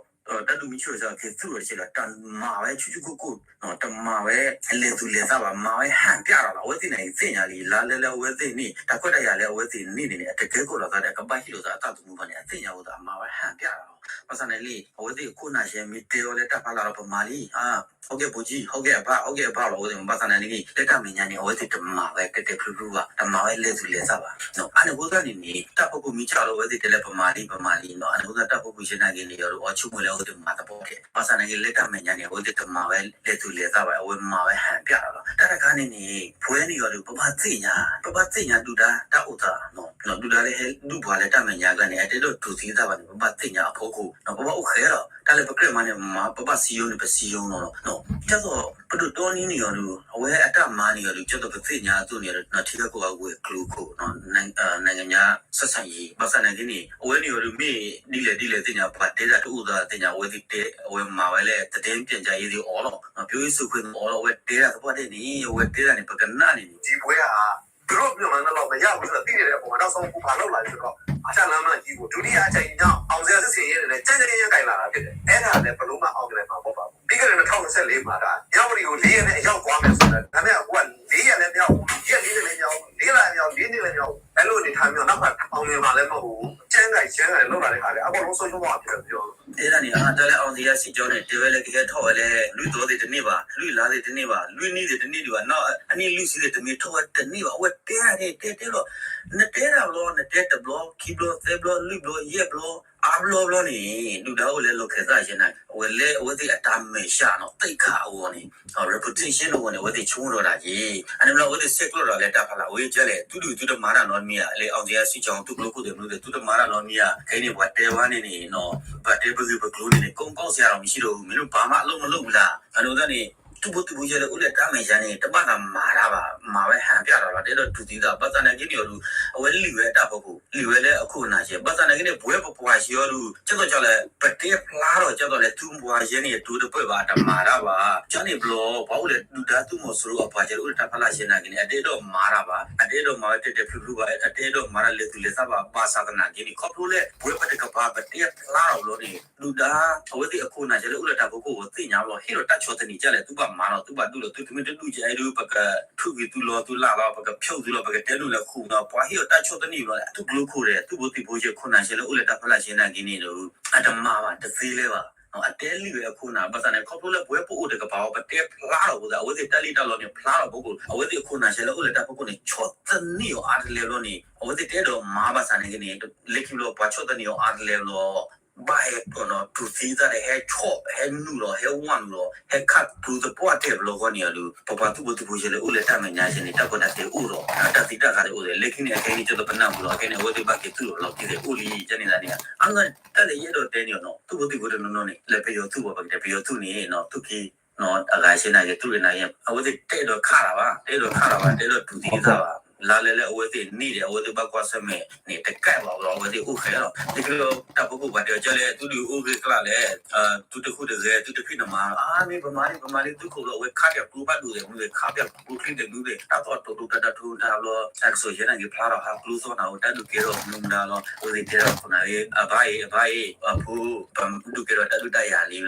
တၢ်ဒုးမ့ၢ်ဆူၣ်လီၤက့ၤသူၣ်လီၤကဲလီၤ. တမၤဝဲဆူၣ်ဆူၣ်ကိၢ်ကိၢ်, တမၤဝဲလဲၤသူၣ်လဲၤသးဘၣ်, မၤဝဲဟန်ပြတာလီၤ. အဝဲသ့ၣ်န့ၣ်သ့ၣ်ညါလံ လါလဲလဲအဝဲသ့ၣ်န့ၣ် တၢ်ခွဲးတၢ်ယာ်လၢအဝဲသ့ၣ်န့ၣ်န့ၣ် အတကဲကီၢ်လီၤသးဒီး အကဘၣ်ဟ့ၣ်လိာ်သးအတၢ်သမူဘၣ်န့ၣ် အသ့ၣ်ညါအဃိသတး အမၤဝဲဟန်ပြတာလီၤ. ဘၣ်ဆၣ်န့ၣ်လံ အဝဲသ့ၣ်အခိၣ်နၢ်ဆဲမ့ၢ်တဲအီၤလၢတၢ်ဖီလာ်ဒီး ပမၤလံ ဟီၣ်ကဲၣ်ဘိကံ ဟီၣ်ကဲၣ်အဘၣ် ဟီၣ်ကဲၣ်အဘၣ်လီၤ. အဝဲသ့ၣ် ဘၣ်ဆၣ်သနာ်က့န့ၣ် လၢတၢ်မဲာ်ညါန့ၣ် အဝဲသ့ၣ်တမၤဝဲတဲာ်တဲာ်ဖျုးဖျုးဘၣ်, တမၤဝဲလဲၤသူၣ်လဲၤသးဘၣ်. အါန့ၣ်အဃိသတးန့ၣ်န့ၣ် တၢ်ဖီခိၣ်မ့ၢ်စးလီၤ အဝဲသ့ၣ်တဲလၢပမၤလံ ပမၤလံနီၤ. အါန့ၣ်အဃိသတး တၢ်ဖီခိၣ်ဆဲနာ်က့န့ၣ် ယီၤဒုးအီဆိကမိၣ်လၢအဝဲသ့ၣ်မၤသပှၢ်ဒဲး, ဘၣ်ဆၣ်သနာ်က့ လၢတၢ်မဲာ်ညါန့ၣ် အဝဲသ့ၣ်တမၤဝဲလဲၤသူၣ်လဲၤသးဘၣ်, အဝဲမၤဝဲဟန်ပြတာလီၤ. တၢ်တခါန့ၣ်န့ၣ် ပဝဲန့ၣ်ယီၤဒုး ပဘၣ်သ့ၣ်ညါ, ပဘၣ်သ့ၣ်ညါဒုၣ်ဒါတၢ်အိၣ်သး ဒုၣ်ဒါလၢဟဲဒုးပှၤလၢတၢ်မဲာ်ညါအကျါန့ၣ် အတအဲၣ်ဒိးတူၢ်သံသးဘၣ်န့ၣ် ပဘၣ်သ့ၣ်ညါအဖီခိၣ်, ပဘၣ်အိၣ်ဃဲလီၤ. တၢ်လၢပကြၢးမၤန့ၣ်မၤ, ပဘၣ်စံယိၤန့ၣ် ပစံယိၤလီၤ. ကၢ်သိး ပဒိၣ်တီနံန့ၣ်ယီၤဒုး အဝဲအတၢ်မၤန့ၣ်ယီၤဒုး ကၢ်သိးပသ့ၣ်ညါအသိးန့ၣ်ဒီး ထံဂၤကီၢ်ဂၤဝဲၤကျိၤခိၣ် နိုင်ငံခြားဆက်ဆံရေး ဘၣ်ဆၣ်သနာ်က့န့ၣ် အဝဲန့ၣ်ယီၤဒုးမ့ၢ်ဒ်လဲၣ်ဒ်လဲၣ်သ့ၣ်ညါ ပှၤတဲတၢ်တအိၣ်သးသ့ၣ်ညါ အဝဲသ့ၣ်တဲ အဝဲမၤဝဲလၢ သတင်းပြန်ကြားရေး သ့ၣ်အီၤလီၤ. ပြောရေးဆိုခွင့် သ့ၣ်အီၤလီၤ. အဝဲတဲတၢ်သပှၢ်ဒဲးန့ၣ် အဝဲတဲတၢ်န့ၣ် ပကနၣ်န့ၣ်န့ၣ် ဒီပွဲဟာ သူတို့ပြောမှန်းတော့မရဘူးဆိုတာ သိနေတဲ့အပေါ်မှာ နောက်ဆုံးအခုဘာလုပ်လာလဲဆိုတော့ အတၢ်လမ်းမကြီးကို ဒုတိယအကြိမ်မြောက် အောင်ဇေယျစစ်ဆင်ရေးအနေနဲ့ ကြံ့ကြံ့ရင်ရင် ကိုင်လာတာဖြစ်တယ်။ အဲ့ဒါလည်း ဘယ်လိုမှ အောင်မြင်မှာမဟုတ်ပါဘူး။ ပြီးခဲ့တဲ့ နှစ်ထောင့်နှစ်ဆယ့်လေးမှာက မြဝတီကို လေးရက်နဲ့ အရောက်သွားမယ်ဆိုတော့ ဒါပေမဲ့ အခုက လေးရက်လည်းမရောက်ဘူး၊ ရက်လေးရက်လည်းမရောက်ဘူး၊ လေးလလည်းမရောက်ဘူး၊ လေးနှစ်လည်းမရောက်ဘူး။ အဲ့လိုအနေထားမျိုး နောက်မှ အောင်မြင်မှာလည်းမဟုတ်ဘူး။ ကြံ့ကြံ့ရင်ရင် လုပ်လာတဲ့ဟာတွေ အကုန်လုံး ဆုံးရှုံးသွားမှာဖြစ်တယ် ပြောလို့ တဲဒၣ်န့ၣ် အတၢ်လၢ အောင်ဇေယျစစ်ကြောင်းန့ၣ် တဲဝဲလၢကဟဲထီၣ်ဝဲလၢ လွံၢ်သီသ့ၣ်တန့ၢ်ဘၣ်, လွံၢ်လါသ့ၣ်တန့ၢ်ဘၣ်, လွံၢ်နံၣ်သ့ၣ်တန့ၢ်ဒံးဘၣ်, နီၢ်အနံၣ်လွံၢ်ဆံသ့ၣ်တမ့ၢ်ထီၣ်ဝဲတန့ၢ်ဘၣ်. အဝဲတဲဒၣ်န့ၣ် တဲတဲလီၤ, နတဲတၢ်ဘျီ နတဲတဘျီ ခံဘျီ သၢဘျီ လွံၢ်ဘျီ ယဲၢ်ဘျီ အါဘျီဘျီန့ၣ် ဒုၣ်ဒါအိၣ်လၢလီၢ်ခၢၣ်သးဆဲနာ်က့ အဝဲလဲၤ အဝဲသ့ၣ်အတၢ်မဲာ်ဆှးနီၤ သိက္ခာအဂီၢ်န့ၣ် reputation အဂီၢ်န့ၣ် အဝဲသ့ၣ်ဆိကမိၣ်ထီၣ်ဒၣ်က့ၤ အန့ၣ်ဘျီ အဝဲသ့ၣ်ဆဲးကျိးဒီးလၢတၢ်ဖီလာ် ဝဲကလဲၣ် သုဒုးသုတမၤတၢ်နီတမံၤဧါ, လၢ အောင်ဇေယျစစ်ကြောင်း သုးကျိခိၣ်သ့ၣ်မနုၤသ့ၣ် သုတမၤတၢ်နီတမံၤဧါ, ခဲအံၤန့ၣ် ပှၤတဲဝဲန့ၣ်န့ၣ် ပှၤတဲပဂ့ၢ်ပကျိၤန့ၣ်န့ၣ် ကိးကီၢ်စရာဒီး မရှိတော့ဘူး, မင်းတို့ဘာမှအလုပ်မလုပ်ဘူးလား. အန့ၣ်အဃိသတးန့ၣ် သုးဖိသုးဖိကဲလၢအိၣ်လၢတၢ်မဲာ်ညါန့ၣ် တဘၣ်သးမၤတၢ်ဘၣ်, မၤဝဲဟန်ပြတာလီၤ, တအဲၣ်ဒိးတူၢ်သံသး, ဘၣ်ဆၣ်သနာ်က့န့ၣ်အီၤဒုး အဝဲလံာ်ဝဲအတၢ်ဖီခိၣ် လံာ်ဝဲလၢအခိၣ်အနၢ်ဆဲး, ဘၣ်ဆၣ်သနာ်က့န့ၣ် ပဝဲပပှၤဆံးအီၤဒုး ကၠီသိးကၠီလဲၣ် ပတဲဖျါထီၣ် ကၠီသိးလဲၣ် သုပှၤယဲၢ်န့ၣ် အတိတပၢၢ်ဘၣ် တမၤတၢ်ဘၣ်. ကၠီန့ၣ်ဘျီ ပှၤအိၣ်လၢဒုၣ်ဒါသုးမီၤစိရိၤအပှၤကဲလၢအိၣ်လၢတၢ်ဖီလာ်ဆဲနာ်က့န့ၣ် အတအဲၣ်ဒိးမၤတၢ်ဘၣ်, အတအဲၣ်ဒိးမၤဝဲတဲတဲဖျုးဖျုးဘၣ်, အတအဲၣ်ဒိးမၤတၢ်လဲၤသူၣ်လဲၤသးဘၣ်, ဘၣ်ဆၣ်သနာ်က့န့ၣ် ခီဖျိလၢ ပဝဲပတကပၤ ပတဲဖျါထီၣ်ဘျီန့ၣ် ဒုၣ်ဒါ အဝဲသ့ၣ်အခိၣ်အနၢ်ကဲလၢအိၣ်လၢတၢ်ဖီခိၣ်အဂီၢ်သ့ၣ်ညါဘျီ ဟ့ၣ်လီၤတၢ်ဆီၣ်သနံးကလဲၣ် သုဘၣ်မၤလီၤ သုဘၣ်ဒုးလီၤ သုတမ့ၢ်တဒုးကအဲၣ်ဒုး ပကထုးက့ၤသုလီၤသုလၢ်လီၤ ပကဖျိးသုလီၤ ပကတဲနုာ်လၢဃုာ်လီၤ ပှၤဟ့ၣ်လီၤတၢ်ဆီၣ်သနံးဘျီ သုးကျိခိၣ်ဒီး သုးဖိသံၣ်ဖိကဲခိၣ်နၢ်ကဲလၢအိၣ်လၢတၢ်ဖီလာ်ဆဲနာ်က့န့ၣ်ဒီး အတမၤဘၣ် တသ့လၢၤဘၣ်. အတဲလံဝဲအခိၣ်နၢ် ဘၣ်ဆၣ်န့ၣ် ခီဖျိလၢပဝဲပအိၣ်တကပၤအီၤ ပတဲဖျါထီၣ်အဃိသတး အဝဲသ့ၣ်တၢ်လံၣ်တၢ်လီန့ၣ် ဖျါထီၣ်အဖီခိၣ် အဝဲသ့ၣ်အခိၣ်နၢ်ဆဲးလၢအိၣ်လၢတၢ်ဖီခိၣ်န့ၣ် ဆီၣ်သနံးအီၤအါတလဲဘျီန့ၣ် အဝဲသ့ၣ်တအဲၣ်ဒိးမၤဘၣ်ဆၣ်န့ၣ်က့န့ၣ် လၢခံဘျီပှၤဆီၣ်သနံးအီၤအါတလဲဘျီ ဘၣ်ဟဲကီးနီၤ တူၢ်သံသၣ်ဒီး ဟဲဆီၣ် ဟဲနုာ်လီၤ ဟဲဝါနုာ်လီၤ ဟဲခးကျိသပှၢ်တၢၢ်ဘျီဃီန့ၣ်အဒုး ပပှၤသုးဖိသံၣ်ဖိဆဲးလၢအိၣ်လၢတၢ်မဲာ်ညါဆဲးန့ၣ် တၢ်ကီတၢ်ခဲအိၣ်ဒီး တၢ်သံတၢ်ဃါတအိၣ်ဒီး လၢခံန့ၣ် အခဲအံၤန့ၣ် ကၠီသပနၢ်ပူၤလီၤ အခဲန့ၣ် အဝဲသ့ၣ်ဘၣ်က့ၤသူၣ်လီၤလီၤက့ၤသ့ၣ်အိၣ်လံ ကန့ၣ်သးန့ၣ် အါ တၢ်လၢယအဲၣ်ဒိးတဲန့ၣ်နီၤ သုးဖိသံၣ်ဖိတနီၤနီၤန့ၣ် လၢပယီၤသုးဘၣ် ပကတဲပယီၤသုးန့ၣ်နီၤ သုးက့ အဂၤဆဲးနာ်က့ သုးရ့ၣ်နာ်က့ အဝဲသ့ၣ်တအဲၣ်ဒိးခးတၢ်ဘၣ် တအဲၣ်ဒိးခးတၢ်ဘၣ် တအဲၣ်ဒိးတူၢ်သံသၣ်ဘၣ် လါလဲလၢအဝဲသ့ၣ်န့ၣ်ဒီး အဝဲသ့ၣ်ဘၣ်ကွၢ်ဆၢၣ်မဲာ်န့ၣ် တကဲဘၣ်ဘျီ အဝဲသ့ၣ်အိၣ်ဃဲလီၤ လၢခံလၢတၢ်ဖီခိၣ်ပှၤတဲအီၤကၢလဲၣ် သုဒုးအိၣ်ဂ့ၢ်ကျၢ်လဲၣ် သုတဃုတဂဲၤ သုတဖံးနမၤ အါမ့ၢ်ပမၤလံ ပမၤလံ သုခိၣ်ဘျီ အဝဲခးပၠးကျိဖးဒိၣ်သ့ၣ် မ့ၢ်ခးပၠးကျိချံသ့ၣ်မနုၤသ့ၣ် တၢ်သီၣ်တိာ်တိာ်တၢ်တၢ်ထူတၢ်ဘျီ တၢ်ကစီၣ်ယဲနာ်က့ဖျါထီၣ်ဟးကျိသီၣ်နၤ အဝဲတၢ်ဒုးကဲထီၣ်မနုၤမတၤလီၤ အဝဲသ့ၣ်တဲထီၣ်ခိၣ်နၢ် အဘါအံၤ အဘါအံၤ အဖိ ပဒုးကဲထီၣ်တၢ်ဒုးတၢ်ယၤလံဘျီ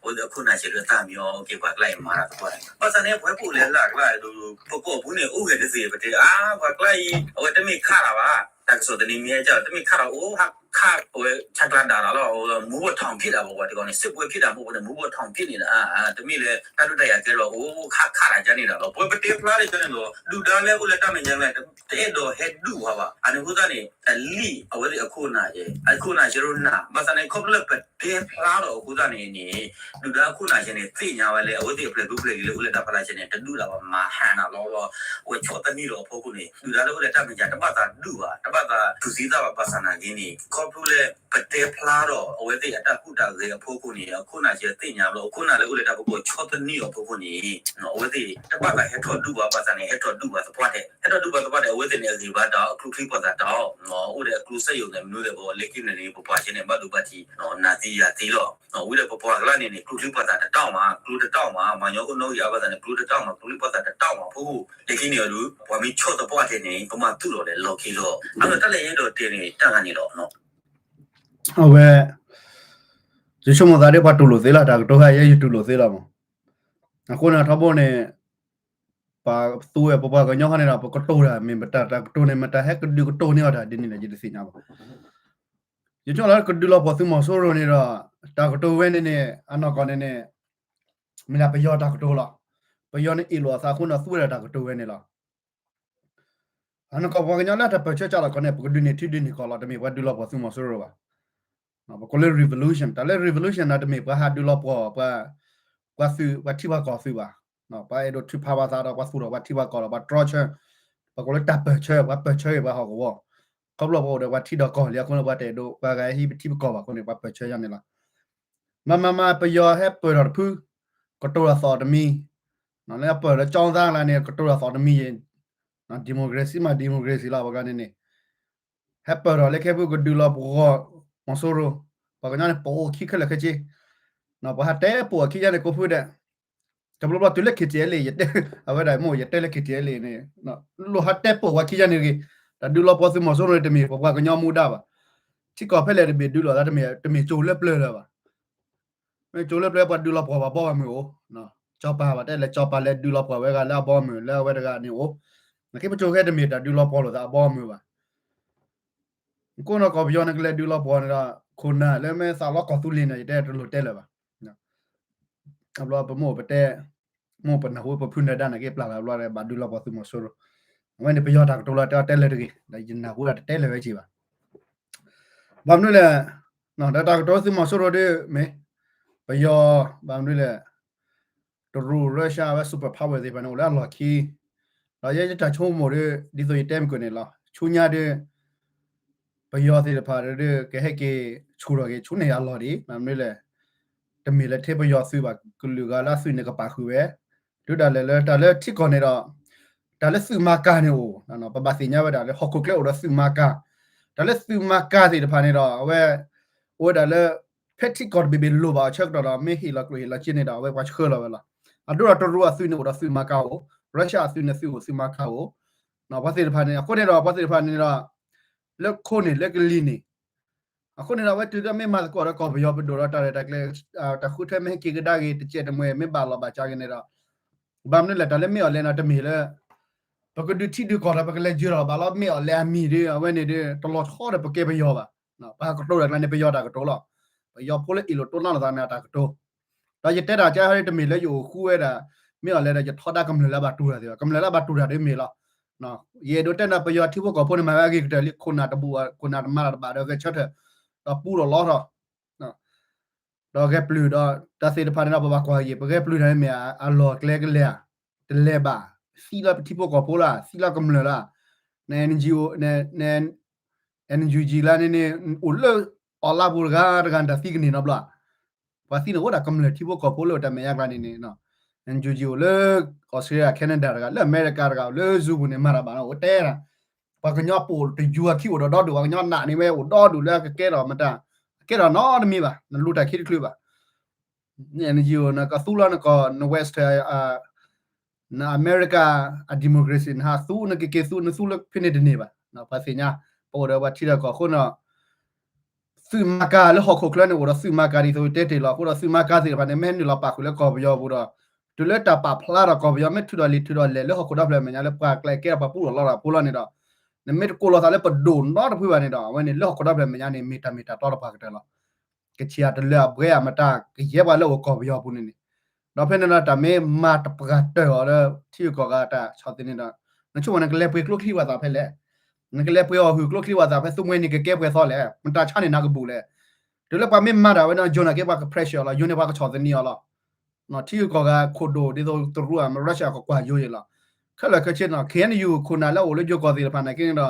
အဝဲသ့ၣ်အခိၣ်နၢ်ဆဲးလၢသးမံအီၤ က့ၤပှၤကျါအံၤမၤတၢ်သပှၢ်န့ၣ် ဘၣ်ဆၣ်န့ၣ် ပှၤပအိၣ်လၢလၢ်ကျါဒုး ပကိာ်ပူၤန့ၣ် အိၣ်ဂ့ၤတသ့ ပတဲ အါ ပှၤကျါအံၤ အဝဲတမ့ၢ်ခးတၢ်ဘၣ် တၢ်ကစီၣ်တနံၤမ့ၢ်ဟဲကၢ် တမ့ၢ်ခးတၢ်အိၣ် ဟးခး အဝဲဆဲးကျါဒၣ်တၢ်လီၤ မူဘိၣ်ထီၣ်ဖံးတၢ်ဘၣ် ပှၤတကီၢ်န့ၣ် စစ်ပွဲဖြစ်တာမဟုတ်ဘူးန့ၣ် မူဘိၣ်ထီၣ်ဖံးန့ၣ် တမ့ၢ်လၢတၢ်ဒုးတၢ်ယၤကဲလီၤ အိၣ်ခးခးတၢ်ကန့ၣ်တၢ်လီၤ ပဝဲပတဲဖျါလၢကန့ၣ်လီၤ ဒုၣ်ဒါလၢအိၣ်လၢတၢ်မဲာ်ညါလၢ တအဲၣ်ဒိးဟဲဒုးဝဲဘၣ် အန့ၣ်အဃိသတးန့ၣ် တလံၣ်အဝဲသ့ၣ်အခိၣ်နၢ်ယဲ အခိၣ်နၢ်ဆဲးရိၣ်နၢ် ဘၣ်ဆၣ်န့ၣ် ခီဖျိလၢပတဲဖျါထီၣ်အဃိသတးန့ၣ်န့ၣ် ဒုၣ်ဒါအခိၣ်နၢ်ဆဲးန့ၣ် သ့ၣ်ညါဝဲလၢ အဝဲသ့ၣ်အပျဲၢ်ဒိပျဲၢ်ဂ့ၤလၢအိၣ်လၢတၢ်ဖီလာ်ဆဲးန့ၣ် တဒုးတၢ်ဘၣ်မၤဟးနၤလီၤလီၤ အဝဲဆီၣ်သနံးလီၤအဖီခိၣ်န့ၣ် ဒုၣ်ဒါလၢအိၣ်လၢတၢ်မဲာ်ညါ တဘၣ်သးဒုးဘၣ် တဘၣ်သးတူၢ်သံသၣ်ဘၣ် ဘၣ်ဆၣ်နာ်က့န့ၣ် ခီဖျိလၢ ပတဲဖျါထီၣ် အဝဲသ့ၣ်အတၢ်ဟူးတၢ်ဂဲၤအဖီခိၣ်န့ၣ် အခိၣ်နၢ်ဆဲးသ့ၣ်ညါဘျီ အခိၣ်နၢ်လၢအိၣ်လၢတၢ်ဖီခိၣ်ဆီၣ်သနံးအီၤအဖီခိၣ်န့ၣ် အဝဲသ့ၣ်တဘၣ်သးဟဲထီၣ်ဒုးဘၣ် ဘၣ်ဆၣ်န့ၣ် ဟဲထီၣ်ဒုးဘၣ်သပှၢ်တဲာ် ဟဲထီၣ်ဒုးဘၣ်သပှၢ်တဲာ် အဝဲသ့ၣ်န့ၣ် အဂံၢ်ဘါတၢ်အီၣ် အကျိချံပှာ်သၣ်တၢ်အီၣ် အိၣ်ဒီးအကျိစက်ရုံန့ၣ် မနုၤလဲၣ်ဘၣ် လၢခံန့ၣ်န့ၣ် ပပှၤဆဲးန့ၣ် ဘၣ်ဒိဘၣ်ထံး နၤသံယၤသံလီၤ ဝံၤဒီးပပှၤကျါန့ၣ်န့ၣ် ကျိချံပှာ်သၣ်တတၢ်အီၣ်မး ကျိတတၢ်အီၣ်မး မၤညီအိၣ်နီၣ်ဂံၢ်အါဘၣ်သးန့ၣ် ကျိတတၢ်အီၣ်မး ကျိချံပှာ်သၣ်တတၢ်အီၣ်မး ဖိ လၢခံန့ၣ်အဒုး ပှၤမ့ၢ်ဆီၣ်သပှၢ်တဲာ်န့ၣ် ပမၤသူၣ်လီၤလဲၤလီၢ်ခံလီၤ အါ တၢ်လၢယအဲၣ်ဒိးတဲန့ၣ် တၢ်ဂၤန့ၣ်လီၤ အဝဲ ယဆိကမိၣ်သးဒ်ပှၤတူၢ်လိာ်သ့လီၤ တၢ်ကတိၤဟဲယဲယတူၢ်လိာ်သ့လီၤမး အဃိန့ၣ်ထီဘိန့ၣ် ပသူဝဲပပှၤကညီခီန့ၣ်ဒီး ပကတိၤတၢ် မ့ၢ်ပတၢ်တၢ်ကတိၤန့ၣ် မတၤဟဲကဒုးကတိၤန့ၢ်အီၤတၢ်ဒ်န့ၣ်လဲၣ် ယတသ့ၣ်ညါဘၣ် ယဆိကမိၣ်လၢကဒုးလီၤပှီၢ်သုးမီၤစိရိၤန့ၣ်ဒီး တၢ်ကတိၤဝဲန့ၣ်န့ၣ် အနီၢ်ကီၢ်န့ၣ်န့ၣ် မ့ၢ်ဒၣ်ပယီၤတၢ်ကတိၤလီၤ ပယီၤန့ၣ်အ့ၣ်လိာ်အသးအဃိန့ၣ် သူဝဲဒၣ်တၢ်ကတိၤဝဲန့ၣ်လီၤ အနီၢ်ကီၢ်ပှၤကညီလၢတၢ်ပၢၢ်ဆၢကၢ်လီၤကီးန့ၣ် ပကဒုးန့ၢ်ထံဒုးန့ၢ်ကီၢ်လီၤ တမ့ၢ်ပှၤဒုးလီၤပှီၢ်သုးမီၤစိရိၤဘၣ် ပကိးလၢ revolution တၢ်လၢ revolution န့ၣ် တမ့ၢ်ပှၤဟးဒုးလီၤပှီၢ် ပှၤ ပှၤသုး ပှၤထံပှၤကီၢ်သုးဘၣ် ပှၤအဲၣ်ဒိးထုးဖးပှၤသးဒီး ပှၤသူၣ်ထီၣ်ပှၤထံပှၤကီၢ်ဒီး ပှၤတြီဆၢ ပကိးလၢတၢ်ပၢၢ်ဆၢ ပှၤပၢၢ်ဆၢက့ၤပှၤဟီၣ်ကဝီၤ ခီဖျိပအိၣ်ဒီးပှၤထံဒီးကီၢ်လံအဃိန့ၣ် ပှၤတအဲၣ်ဒိး ပှၤဂၤဟံးပထံပကီၢ်ဘၣ်အဃိန့ၣ် ပှၤပၢၢ်ဆၢယါန့ၣ်လီၤ မၤမၤမၤ ပယီၤဟဲပၢၢ်ထီၣ်တဖု ကတိၤတၢ်သီၣ်တမံၤ လၢပၢၢ်လၢကၠီသးလၢန့ၣ် ကတိၤတၢ်သီၣ်တမံၤယဲ democracy မး democracy လီၤ ပှၤကန့ၣ်န့ၣ် ဟဲပၢၢ်ထီၣ်လၢခဲဖုကဒုးလီၤပှီၢ် မီၤစိရိၤ ပှၤကညီန့ၣ် ပအိၣ်ခံခဲလၢာ်ခဲဆ့ ပှၤဟးတဲပိာ်အခံယါန့ၣ် ကိးဖုဒဲး တဘျီဘျီတုၤလၢ KTLA ယတဲ အဝဲဒၣ်မိၢ်ယတဲလၢ KTLA န့ၣ် လိၣ်ဟးတဲပိာ်ပှၤခံယါန့ၣ်တဂ့ၤ တၢ်ဒုးလီၤပှီၢ်သုးမီၤစိရိၤန့ၣ် တမ့ၢ်ပပှၤကညီမူဒါဘၣ် ထံကီၢ်ဖဲလဲၣ်တမ့ၢ်ဒုးလီၤသး တမ့ၢ်ကၠိလၢပျၢၤလၢၤဘၣ် မ့ၢ်ကၠိလၢပျၢၤပှၤဒုးလီၤပှီၢ်ဘၣ်ဘီမုၢ်အိၣ် ကၠီပၤဘၣ်တဲလဲၣ် ကၠီပၤလဲၤဒုးလီၤပှီၢ်ဝဲဂၤလၢအဘီမုၢ်လၢအဝဲတဂၤန့ၣ်အိၣ် နက့ပကၠိခဲတမ့ၢ်တၢ်ဒုးလီၤပှီၢ်လိာ်သးအဘီမုၢ်ဘၣ် ကိးနီၢ်ကီၢ်ပယီၤန့ၣ်ကလဲၤဒုးလီၤပှီၢ်န့ၣ်ဒီး ခိၣ်နၢ်လၢမ့ၢ်သးလီၢ်ကီၢ်သူလ့ၤန့ၣ် ယတဲတလိၣ်တဲလၢၤဘၣ် အဘျီပမိၢ်ပတဲ မိၢ်ပနၢ်ဟူပဖုနၢၤဒါန့ၣ်က့ပျၢ်လီၤဘျီဒီး ဘၣ်ဒုးလီၤပှီၢ်သုးမီၤစိရိၤ အဝဲန့ၣ်ပယီၤတၢ်ကတိၤလီၤတဲအီၤတဲလၢၤတဂ့ၤ ဒီးယနၢ်ဟူဒၣ်တတဲလၢၤဝဲက့ၤဘၣ် ဘၣ်မနုၤလဲၣ် ဒီးတၢ်ကတိၤသုးမီၤစိရိၤဒ်မ့ၢ် ပယီၤ ဘၣ်မနုၤလဲၣ် တရူး Russia အဝဲ super power သ့ၣ်တဖၣ်န့ၣ် အိၣ်လၢအလီၢ်ခံ ဒီးယဲယတၢ်ဆိကမိၣ်ဒီး ဒ်သိးယတဲမုၢ်ကၢၢ်န့ၣ်လီၤ ဆူညါဒီး ပယီၤသ့ၣ်တဖၣ်ဒီး ကဟဲက့ၤဆူၣ်ထီၣ်က့ၤ ဆူန့ၢ်အလီၢ်ဒံး ဘၣ်မနုၤလဲၣ် တမ့ၢ်လၢထဲပယီၤသုးဘၣ် ကလုာ်ဂၤလၢအသုးန့ၣ်ကပာ်ဃုာ်ဝဲ တုၤဒၣ်လဲာ်လၢတၢ်လၢထံကီၢ်န့ၣ်ဒီး တၢ်လၢသုးမၤကၤန့ၣ်အိၣ် ပဘၣ်သ့ၣ်ညါဝဲဒၣ်လၢဟီၣ်ခိၣ်ချၢအိၣ်ဒီးသုးမၤကၤ တၢ်လၢသုးမၤကၤသ့ၣ်တဖၣ်န့ၣ်ဒီး အဝဲ အိၣ်ဝဲဒၣ်လၢ ဖဲထံကီၢ်တဘ့ၣ်ဘ့ၣ်လိၣ်ဘၣ်အဆၢကတီၢ်ဒီး မ့ၢ်ဟ့ၣ်လီၤကျိၣ်ဟ့ၣ်လီၤစ့န့ၣ်ဒီး အဝဲပှၤဆှၢလီၤဝဲလီၤ. အဒိဒီးတရူးအသုးန့ၣ်အိၣ်ဒီးသုးမၤကၤအိၣ်, Russia အသုးန့ၣ်သုးအိၣ်သုးမၤကၤအိၣ်, ပှၤသ့ၣ်တဖၣ်န့ၣ် အဃိန့ၣ်ဒီး ပှၤသ့ၣ်တဖၣ်န့ၣ်ဒီး လၢခိန့ၣ် လၢကလံၤန့ၣ် အဃိန့ၣ်ဒီး အဝဲတုၤလၢမ့ၢ်မၤသကိးဒီးကီၢ်ပယီၤပဒိၣ်ဒီးတၢ်ရဲၣ်တၢ်ကျဲၤ တၢ်ဃုထၢမ့ၢ်ဟဲက့ၤကဒါက့ၤ တကဲးတမှဲၤ မ့ၢ်ဘၣ်လီၤဘၣ်စးက့ၤန့ၣ်ဒီး ဘၣ်မနုၤလဲၣ် တၢ်လၢမ့ၢ်အီၤလဲၣ်န့ၣ် တမ့ၢ်လၢ ပကဒုးထံဒုးကီၢ်ဒီး ပကလဲၤယၢၤလီၤဘၣ်လီၤ. မ့ၢ်အီၤလဲၣ်အမံၤဒီး အဝဲန့ၣ်ဒီး တလီၤဆီဒီးပကဲပယီၤဘၣ်. ပှၤကတိၤတၢ်ကျါန့ၣ် ပယီၤတၢ်ကတိၤလီၤ. ပ ပယီၤဖိလၢအ့ၣ်လိာ်တိၢ်နီၣ်လိာ်သးန့ၣ် အတၢ်ကတိၤ, ဒီးယတဲတၢ်ကါဟဲတမ့ၢ်လၢယအိၣ်ဃူဝဲဒၣ် မ့ၢ်အီၤလဲၣ်ဒီး ယထီဒါကမျၢၢ်လၢအဘၣ်တူၢ်တၢ်သ့ၣ်ဘၣ်, ကမျၢၢ်လၢအဘၣ်တူၢ်တၢ်ဒ်မ့ၢ်လီၤ. ယအဲၣ်ဒိးတဲန့ၣ် ပယီၤထံဖိကီၢ်ဖိန့ၣ် မၤဝဲအဂ့ၤကတၢၢ်လံ, ခိၣ်နၢ်တဘူၣ်, ခိၣ်နၢ်တမၤတၢ်တဘၣ်ဒီးဂဲၤဆၢထၢၣ်, ဒီးပူထီၣ်လီထီၣ် ဒီးဂဲၤပျုၢ်ဒီး တၢ်သ့ၣ်တဖၣ်န့ၣ်ဒီး ပဘၣ်ကွၢ်က့ၤ ပဂဲၤပျုၢ်တၢ်န့ၣ်မ့ၢ်အလီၢ်ကျဲကလဲၤဧါ, တလဲၤဘၣ်, သံလၢပထံဖိကီၢ်ဖိလၢ သံလၢကမျၢၢ်လၢ န NGO, န NUG လၢန့ၣ်န့ၣ် အိၣ်လၢ online ပူၤတဂၤတဂၤန့ၣ် တၢ်သံကန့ၢ်နီတဘျီ, ပှၤသံန့ၣ်အိၣ်ဒၣ်ကမျၢၢ်ထံဖိကီၢ်ဖိလၢတၢ်မဲာ်ညါကျါန့ၣ်န့ၣ် NUG အိၣ်လၢ Australia Canada တဂၤ လၢအမဲရကၤတဂၤ အိၣ်လၢ Zoom ပူၤန့ၣ် မၤတၢ်ဘၣ်နီၤ အိၣ်တဲဒၣ် ပှၤကညီပိာ်တယုၢ်အခံအိၣ်ဒီးဒီဒူၣ် ပှၤကညီနာ်န့ၢ်ဝဲအိၣ်ဒီဒူၣ်လၢအကကဲထီၣ်မတၤ, အကဲထီၣ်နီတမံၤဘၣ်, နလူၤတၢ်ခံတချုးဘၣ်, န NGO နကသူလီၤနကီၢ် န Western နအမဲရကၤအ democracy နဟးသူ နကက့ၤသူ နသူလၢဖဲန့ၣ်တန့ၢ်ဘၣ်, ပှၤသ့ၣ်ညါ, ပအိၣ်ဒီးပှၤထံဒီးကီၢ်အဃိန့ၣ် သုးမၤကၤလၢဟီၣ်ခိၣ်ချၢန့ၣ် အိၣ်ဒီးသုးမၤကၤဒ်သိးတဲတ့ၢ်လီၤအဃိဒီး သုးမၤကၤသ့ၣ်တဖၣ်န့ၣ် မ့ၢ်ဟဲနုာ်လီၤပာ်ဃုာ်လၢကီၢ်ပယီၤပူၤဒီး တုၤလၢတၢ်ပာ်ဖျါဒီးကီၢ်ပယီၤ မ့ၢ်ထုးထီၣ်လံာ်ထုးထီၣ်လဲၢ်လၢဟီၣ်ခိၣ်ဒီဖျၢၣ်အမဲာ်ညါလၢပှၤကျဲကဲထီၣ်ပှၤပူထီၣ်လီထီၣ်အဖိလီၤန့ၣ်ဒီး နမ့ၢ်တကိးလီၤသးလၢပဒိၣ်နီတဖုဘၣ်န့ၣ်ဒီး အဝဲန့ၣ်လၢဟီၣ်ခိၣ်ဒီဖျၢၣ်အမဲာ်ညါန့ၣ် မ့ၢ်တၢ်မ့ၢ်တၢ်တီတပှၤကတၢၢ်လီၤ. ကဆံးအတလၢအပှဲၤအမတၤ ကယဲၢ်ပှၤလၢအိၣ်ကီၢ်ပယီၤပူၤန့ၣ်န့ၣ်, ဒီးဖဲန့ၣ်ဒီး တၢ်မ့ၢ်မၤတပှၤတၢၢ်အီၤလၢ ထံဂုၤကီၢ်ဂၤတၢ်ဆီၣ်သနံးန့ၣ်ဒီး နဆိကမိၣ်နကလဲၤပှ့ၤကျိချံပှၤသးဖဲလဲၣ်, နကလဲၤပှ့ၤအီၣ်ဟုၣ်ကျိချံပှၤသးဖဲ သူမှဲန့ၣ် ကကဲပှဲၤသီလဲၣ်, မတၤဆါန့ၢ်နၤကဘူၣ်လဲၣ်. တုၤလၢပှၤမ့ၢ်မၤတၢ်ဝဲန့ၣ် ယိၤန့ၣ်က့ ပှၤက pressure အီၤလီၤ, ယိၤန့ၣ်ပှၤကဆီၣ်သနံးအီၤလီၤ. ထံဂုၤကီၢ်ဂၤခိၣ်ဒိၣ် ဒ်သိးတရူး Russia ကကွၢ်ယိၤအံၤလီၤ. ခဲလၢာ်ခဲဆ့န့ၣ် KNU ခိၣ်နၢ်လၢအအိၣ်လၢယိၤကီၢ်သ့ၣ်တဖၣ်န့ၣ်က့န့ၣ်ဒီး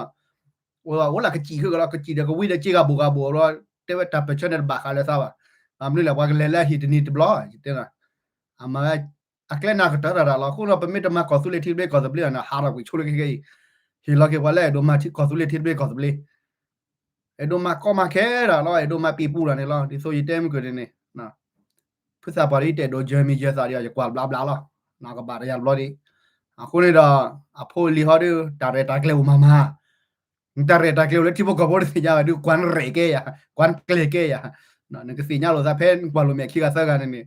အိၣ်လၢကစံၣ်ဃုာ်ကလီၤ, ကစံၣ်ဒီးကဝံဒီးစ့ဂၤဘိၣ်ဂၤဘိၣ်ဘျီ, တဲဝဲတၢ်ပၢၢ်ဆၢန့ၣ်တဘၣ်ဃးလၢသးဘၣ်. မနုၤလဲၣ် ပှၤကလဲၤလၢအဟံၣ်တနံၤတဘျီ, ယတဲနၤ, အမၤဝဲ အကျဲနၢ်ကတၢၢ်တၢ်လီၤ. အဃိဒီး ပမ့ၢ်တမၤကီၢ်သူလ့ၤထံသဘျ့ကီၢ်သဘျ့န့ၣ် ဟးထီၣ်ကွံာ်ဆိလၢခဲကဲအံၤ, ဟ့ၣ်လီၤက့ၤပှၤလၢအဲၣ်ဒိးမၤထံကီၢ်သူလ့ၤထံသဘျ့ကီၢ်သဘျ့ အဲၣ်ဒိးမၤကီမၤခဲဒၣ်လီၤ, အဲၣ်ဒိးမၤပံာ်ပူၤတၢ်န့ၣ်လီၤ. ဒ်သိးယတဲမုၢ်ကၢၢ်န့ၣ်န့ၣ်, ဖုသးပှၢ်ဒီးယတအဲၣ်ဒိးယၢၤမံၤယၢၤသးဒီး ယကွၢ်ဘျါဘျါလီၤ, ကဘၣ်တယၤတဘျီဒံး. အဃိန့ၣ်ဒီး အဖိအလံၤဟီဒီး တၢ်ရဲၣ်တၢ်ကျဲၤအိၣ်မၤမၤ, နတၢ်ရဲၣ်တၢ်ကျဲၤအိၣ်လၢထံဖိကီၢ်ဖိတသ့ၣ်ညါဘၣ်ဒီး ကွၢ်နရဲၣ်ကဲယၤ, ကွၢ်နကျဲၤကဲယၤ, နကသ့ၣ်ညါလိာ်သးဖဲနကွၢ်လိာ်မ့ၢ်ခံဂၤသၢဂၤန့ၣ်န့ၣ်.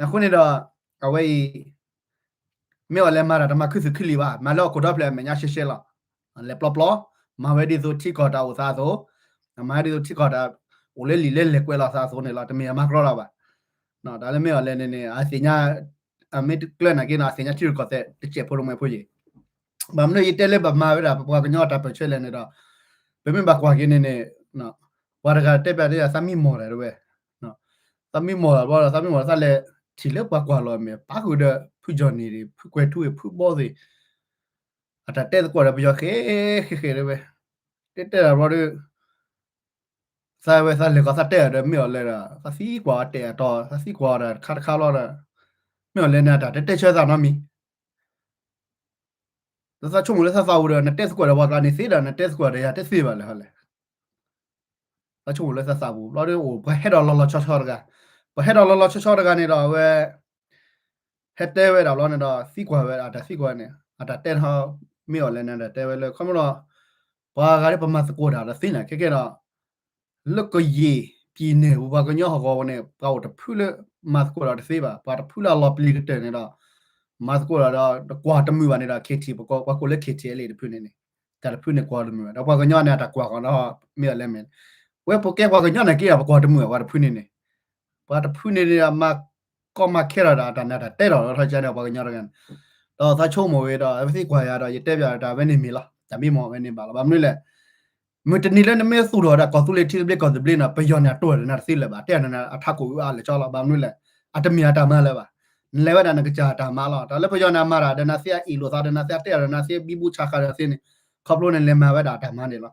အဃိန့ၣ်ဒီး အဝဲအံၤ မ့ၢ်အီၤလဲၤမၤတၢ်တမၤခူသူၣ်ခူလံာ်ဘၣ်, မၤလၢဟီၣ်ခိၣ်ဒီဖျၢၣ်အမဲာ်ညါရှဲရှဲလီၤ. လဲၤပျီပျီ, မၤဝဲဒ်သိးထံကီၢ်တၢ်အိၣ်သးအသိး, မၤဝဲဒ်သိးထံကီၢ်တၢ်အိၣ်လၢလံာ်လၢလဲၢ်ကွဲးလီၤသးအသိးန့ၣ်လီၤ. တမ့ၢ်အမၤကြီလီၤဘၣ်. တၢ်လၢမ့ၢ်အီၤလဲၣ်န့ၣ်န့ၣ် အသ့ၣ်ညါ, အမ့ၢ်ကျၢၢ်နာ်က့န့ၣ် အသ့ၣ်ညါထံရူၢ်ကီၢ်သဲးတစဲးဖိတမှဲဖိယံၤ. ဘၣ်မနုၤယတဲလၢပမၤဝဲဒၣ် ပပှၤကညီတၢ်ပၢၢ်ဆၢလဲၣ်န့ၣ်ဒီး, ပမ့ၢ်ဘၣ်ကွၢ်က့ၤန့ၣ်န့ၣ်, ပှၤတဂၤတဲပျးတဲယၤ သးမံမီၢ်တၢ်တဝဲ သးမံမီၢ်လီၤဘျီဒီး သးမံမီၢ်သးလဲၤထံၣ်လၢပှၤကွၢ်လီၤမဲာ် ပာ်ဃုာ်ဒီးဖုကၠီၣ်နံၣ် ဖုကွဲၤထူ ဖုဘီသ့ၣ်, အတၢ်တဲသကိးဒီးပယီၤဃဲဃဲဃဲတဝဲ, တဲတဲဒၣ်ဘျီဒီး သးဝဲသးလဲၤကီးသးတဲအီၤဒီးမ့ၢ်အီၤလဲၣ်ဒီး သးသံကွၢ်အီၤတဲအတီၤ သးသံကွၢ်အီၤဒီးတခါတခါလီၤဒီး, မ့ၢ်အီၤလဲၣ်န့ၣ် အတၢ်တတဲဆၢသးနီတမံၤ ဒီးသးဆိကမိၣ်လၢသးသးပူၤဒီး နတဲသကိးဒီးပှၤကျါန့ၣ်သ့ဒီး နတဲသကိးဒီးယၤတသ့ဘၣ်လဲၣ်ဟီလဲၣ်. သးဆိကမိၣ်လၢသးသးပူၤ ဘျီဒီးအိၣ်ပှၤဟဲဒီးလီၤလီၤဆီဆီတဂၤ, ပှၤဟဲဒီးလီၤလီၤဆီဆီတဂၤန့ၣ်ဒီး အဝဲ ဟဲတဲဝဲဒၣ်ဘျီန့ၣ်ဒီး သံကွၢ်ဝဲဒၣ် အတၢ်သံကွၢ်န့ၣ် အတၢ်တဲထီၣ် မ့ၢ်အီၤလဲၣ်န့ၣ် အတၢ်တဲဝဲလၢ ခီဖျိ ပှၤဂၤဒ်ပမၤသကိးတၢ်ဒီးသ့န့ၣ် ခဲကဲဒီး လၢကယဲၢ်ပံၤန့ၣ် ပှၤကညီဟီၣ်ကဝီၤန့ၣ် ပှၤအိၣ်တဖုလၢမၤသကိးတၢ်တသ့ဘၣ်, ပှၤတဖုလၢအလီၤပျံၤကတၢၢ်န့ၣ်ဒီး မၤသကိးတၢ်ဒီး တကွၢ်တမုာ်ဘၣ်န့ၣ်ဒီး KT ပှၤကိးလၢ KTLA တဖုန့ၣ်န့ၣ်, တၢ်တဖုန့ၣ်ကွၢ်တမုာ်ဘၣ် ဒီးပှၤကညီန့ၣ် အတၢ်ကွၢ်ကီးဒီး မ့ၢ်အီၤလဲၣ်မ့ၢ် ဝဲပကဲပှၤကညီန့ၣ်က့ဒီး ပကွၢ်တမုာ်ဘၣ် ပှၤတဖုန့ၣ်န့ၣ်, ပှၤတဖုန့ၣ်န့ၣ် မၤကီမၤခဲထီၣ်ဒီး အတၢ်နးတၢ်တဲထီၣ်လီၤထီၣ်ကန့ၣ် ပှၤကညီတဂၤန့ၣ်, ဒီးသးဆိကမိၣ်ဝဲဒီး အဝဲသံကွၢ်ယၤဒီး ယတဲပျးတၢ်ဝဲန့ၣ်မ့ၢ်လီၤ, တၢ်မ့ၢ်မ့ၢ်ဝဲန့ၣ်ဘၣ်လီၤ, ဘၣ်မနုၤလဲၣ် မုၢ်တနံၤလၢနမ့ၢ်သူၣ်ထီၣ်ဒီးကီၢ်သူလ့ၤထံသဘျ့ကီၢ်သဘျ့န့ၣ် ပယီၤန့ၣ်အတိၢ်ဒီးနၤတသ့လၢၤဘၣ်, တဲနၤအထးခိၣ်အုအါလၢာ်ကၠီလီၤ, ဘၣ်မနုၤလဲၣ်, အတမ့ၢ်အတၢ်မၤလၢၤဘၣ်, နလဲၤဝဲဒၣ်နကစၢ်တၢ်မၤလီၤ, တၢ်လၢပယီၤန့ၣ်အမၤတၢ်ဒီးနၤသ့အအ့ၣ်လိာ်သးဒီးနၤသ့အတဲအီၤဒီးနၤသ့ဘံဘူဆးဃာ်ဒီးသ့န့ၣ်, ခီဖျိန့ၣ်လဲၤမၤဝဲဒၣ်အတၢ်မၤန့ၣ်လီၤ,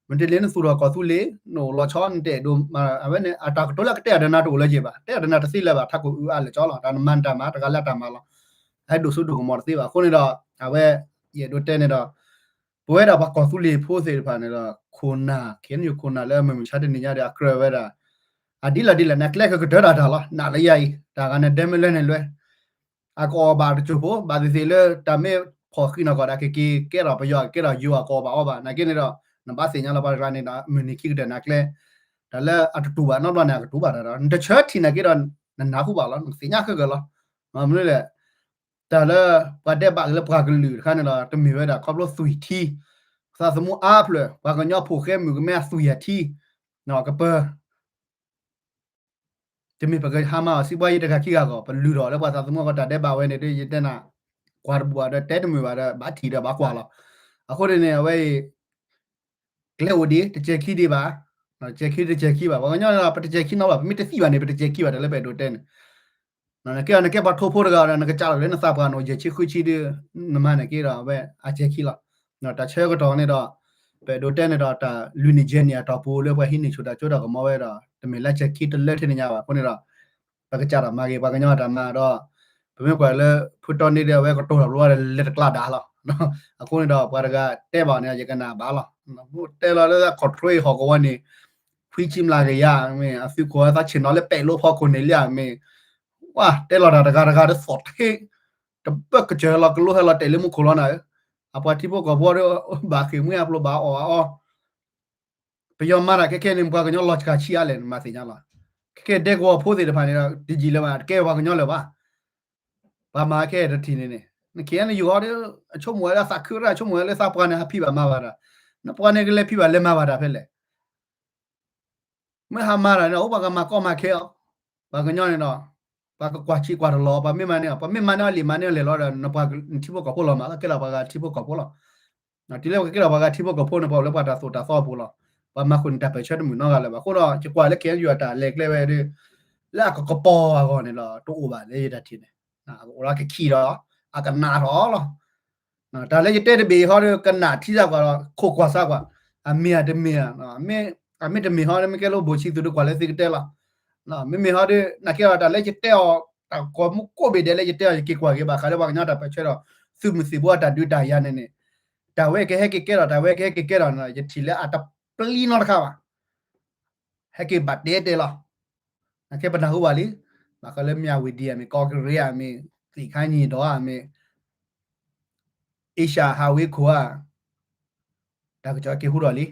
မုၢ်တနံၤလၢနသူၣ်ထီၣ်ကီၢ်သူလ့ၤ နအိၣ်လီၤဆီ နတအဲၣ်ဒိးမၤ အဝဲန့ၣ် အတၢ်ကတိၤလၢကတဲအီၤဒီးနၤတအိၣ်လၢၤဘၣ်, တဲအီၤဒီးနၤတသ့လၢၤဘၣ်, ထးခိၣ်အုအါလၢာ်ကၠီလီၤ, တၢ်နမၤနတၢ်မၤ တဂၤလၢအတၢ်မၤလီၤ, ဟဲဒိၣ်စိဒိၣ်ကမီၤတသ့ဘၣ်, အဃိန့ၣ်ဒီး အဝဲ ယအဲၣ်ဒိးတဲန့ၣ်ဒီး ပဝဲဒၣ်ပှၤကီၢ်သူလ့ၤဖိသ့ၣ်တဖၣ်န့ၣ်ဒီး ခိၣ်နၢ် KNU ခိၣ်နၢ်လၢမုၢ်မဆါတနံၤညါဒီး အကြၢးဝဲဒၣ် အဒ်လဲၣ်ဒ်လဲၣ်န့ၣ် ကျဲကကတၢၢ်တၢ်တၢ်လီၤ, နာ်လၢယၤအံၤ တၢ်ဂၤန့ၣ် ဒဲမ့ၢ်လဲၣ်န့ၣ်လွဲ အကအီၣ်ဘၣ်တစိၢ်ဖိ ဘၣ်သ့ၣ်သ့ၣ်လၢတၢ်မ့ၢ်ဖီၣ်ဃံးနီၢ်ကီၢ်ဒီး ကက့ၤကဲထီၣ်ပယီၤ ကကဲထီၣ်ယိၤ အကအီၣ်ဘၣ်အီဘၣ်, နာ်က့န့ၣ်ဒီး နဘၣ်သ့ၣ်ညါလီၤပှၤတဂၤန့ၣ်ဒီး မုၢ်နံၤခံကတၢၢ်န့ၣ် ကျဲ တၢ်လၢအတတူၢ်ဘၣ်နီတဘျီန့ၣ် အကတူၢ်ဘၣ်တၢ်ဒီး နတဆၢထံၣ်နာ်က့ဒီး နနၢ်ဟူဘၣ်လီၤ, နကသ့ၣ်ညါခဲကၢလီၤ, မနုၤလဲၣ် တၢ်လၢ ပှၤဒဲးဘးက့ၤလၢပှၤကလုာ်တခါန့ၣ်ဒီး တမ့ၢ်ဝဲဒၣ်ခီဖျိသွံၣ်ထံ, သးသမူအါဖျၢၣ် ပှၤကညီဖိၣ်ဃဲမုၣ်ကမဲအသွံၣ်အထံ, ကပၢၤ တမ့ၢ်ပကဟါမၢ်အီၤ စံးပှၤယတဂၤခံဂၤဂီၢ် ပလုၢ်ထီၣ်လၢပှၤသးသမူအဂီၢ် တၢ်ဒဲးဘးဝဲန့ၣ်ဒီး ယတဲနၤ ကွၢ်တဘူၣ်ဘၣ်ဒီး တဲတမုာ်ဘၣ်ဒီး ဘၣ်ထံၣ်ဒီးဘၣ်ကွၢ်လီၤ. အဃိန့ၣ်န့ၣ် အဝဲအံၤ ကျဲအိၣ်ဒံး တစဲးခံဒံးဘၣ်, တစဲးခံတစဲးခံဘၣ်. ပှၤကညီန့ၣ်ဒီး ပတစဲးခံနီတဘျီဘၣ်, ပမ့ၢ်တသံဘၣ်န့ၣ် ပတစဲးခံဘၣ် တၢ်လၢပအဲၣ်ဒိးတဲန့ၣ်. နကဲအီၤ နကဲပှၤထိဖိတဂၤဒီး နကစးလီၤလၢနသးပှၢ်န့ၣ် ယဲၢ်ဆံဃုဆံဒီး နမၤန့ၢ်က့ၤဒီး အဝဲအစဲးခံလီၤ. တၢ်ဆၢကတီၢ်န့ၣ်ဒီး ပအဲၣ်ဒိးတဲန့ၣ်ဒီး တၢ်လွံၢ်နံၣ်ယဲၢ်နံၣ်အတီၢ်ပူၤလၢပှၤဟံးန့ၢ်ဆူၣ်တၢ်စိတၢ်ကမီၤဝဲဒီး တမ့ၢ်လၢစဲးခံတလၢထဲန့ၣ်ညါဘၣ်. အဃိန့ၣ်ဒီး ပကစးထီၣ်မၤဂ့ၤ ပှၤကညီအတၢ်မၤဒီး ပမ့ၢ်ကွၢ်လၢ ဖုတီနံၤဒီး အဝဲကတိၤထီၣ်ဘျီဝဲဒီး လဲၤတကျါဒါလီၤ. အဃိန့ၣ်ဒီး ပှၤတဂၤတဲဘၣ်န့ၣ် ယကနၣ်ဘၣ်လီၤ. တဲလီၤလၢ control ဟီၣ်ကဝီၤန့ၣ် ဖှံဆံမျးကယၤမ့ၢ် အသုးခိၣ်အသးဆ့ၣ်နီၤလၢပဲာ်လိဖီခိၣ်န့ၣ်လံဧါမ့ၢ် ဝါ တဲလီၤတၢ်တဂၤတဂၤဒီးသီၣ်ထ့ တဘၢၣ်ကစၢၢ်လီၤ ကလိဟဲလီၤတဲာ်လၢမူခိၣ်လီၤနၤဧၢ. အပှၤထံဖိကီၢ်ဖိဒီး ဘၣ်ဃ့ၢ်မှံဟးဖျိးဘၣ်အီၣ်အီ ပယီၤမၤတၢ်ခဲခဲန့ၣ် ပှၤကညီလီၤစှၤဆံးအါလဲၣ် နမၤသ့ၣ်ညါလီၤ. ခဲခဲဒဲကဝီၤဖိသ့ၣ်တဖၣ်န့ၣ်ဒီး တယံာ်လၢၤဘၣ် တကဲပှၤကညီလၢၤဘၣ်. ပှၤမၤခဲတထံၣ်န့ၣ်န့ၣ် န KNU ဟီဒီး အဆိကမိၣ်ဝဲလၢသးခုရၣ် ဆိကမိၣ်ဝဲလၢသးပှၢ်န့ၣ် ဟးဖံးဘၣ်မၤဘၣ်တၢ်, နပှၤန့ၣ်ကလဲၤဖံးဘၣ်လဲၤမၤဘၣ်တၢ်ဖဲလဲၣ်. မ့ၢ်ဟးမၤတၢ်န့ၣ် အိၣ်ပှၤကမၤကီမၤခဲအီၤ, ပှၤကညီန့ၣ်ဒီး ပှၤကကွၢ်ဆံးကွၢ်တလီၤ ပှၤမ့ၢ်မၤန့ၢ်အီၤ ပှၤမ့ၢ်မၤန့ၢ်အီၤလံာ်မၤန့ၢ်အီၤလဲၢ်လီၤဒီး နပှၤထံဖိကီၢ်ဖိလီၤမး ကဲထီၣ်ပှၤဂၤထံဖိကီၢ်ဖိလီၤ. တုၤလၢပကကဲထီၣ်ပှၤဂၤထံဖိကီၢ်ဖိန့ၣ် ပှၤအိၣ်လၢပှၤတၢ်သိၣ်တၢ်သီအပူၤလီၤ. ပှၤမၤဃုာ်န့ၣ်တၢ်ပၢၢ်ဆၢတမုာ်နီတဂၤလၢၤဘၣ်. အဃိဒီး ယကွၢ်လၢ KNU အတၢ်လဲၤကျဲဝဲဒီး လၢအကကပီၤအဂီၢ်န့ၣ်ဒီး တအိၣ်ဘၣ်လၢယတၢ်ထံၣ်န့ၣ်, အကအိၣ်လၢကခံဒီး အကနးထီၣ်လီၤ. တၢ်လၢယတဲတဘ့ၣ်ဟီဒီး ကနၣ်ထံစၢ်ကွၢ်ဒီး ခိးကွၢ်စၢ်ကွၢ်, အမ့ၢ်ဧါတမ့ၢ်ဧါ, အမ့ၢ်တမ့ၢ်ဟီဒီး မ့ၢ်ကဲလၢဘိၣ်ဆံးသုးဒီးကွၢ်လၢသုကတဲလီၤ. မ့မ့ၢ်ဟီဒီး နာ်က့ဒီး တၢ်လၢယတဲအီၤ တၢ်ကိးမူကိးဘ့ၣ်ဒဲးလၢယတဲအီၤ ယက့ၤကွၢ်က့ၤဘၣ်ဃးလၢ ပှၤကညီတၢ်ပၢၢ်ဆၢဒီး သုးမုၢ်သံၣ်ဘိအတၢ်ဒုးတၢ်ယၤန့ၣ်န့ၣ်, တၢ်ဝဲကဟဲက့ၤကဲထီၣ် တၢ်ဝဲကဟဲက့ၤကဲထီၣ်န့ၣ် ယထံၣ်လၢအတပျံၤနီတခါဘၣ်. ဟဲက့ၤဘၣ်တဲတဲလီၤ. နာ်က့ပနၢ်ဟူဘၣ်လံ, ဘၣ်ဃးလၢမၠၣ်ဝတံၤဧါမ့ၢ် ကီၢ်ကရ့ဧါမ့ၢ် သ့ၣ်ခါညံၣ်ဒီးဧါမ့ၢ် အ့ရှၢၣ်ဟးဝ့ခိၣ်ဧါ, တၢ်ကစီၣ်က့ၤဟူထီၣ်လံ.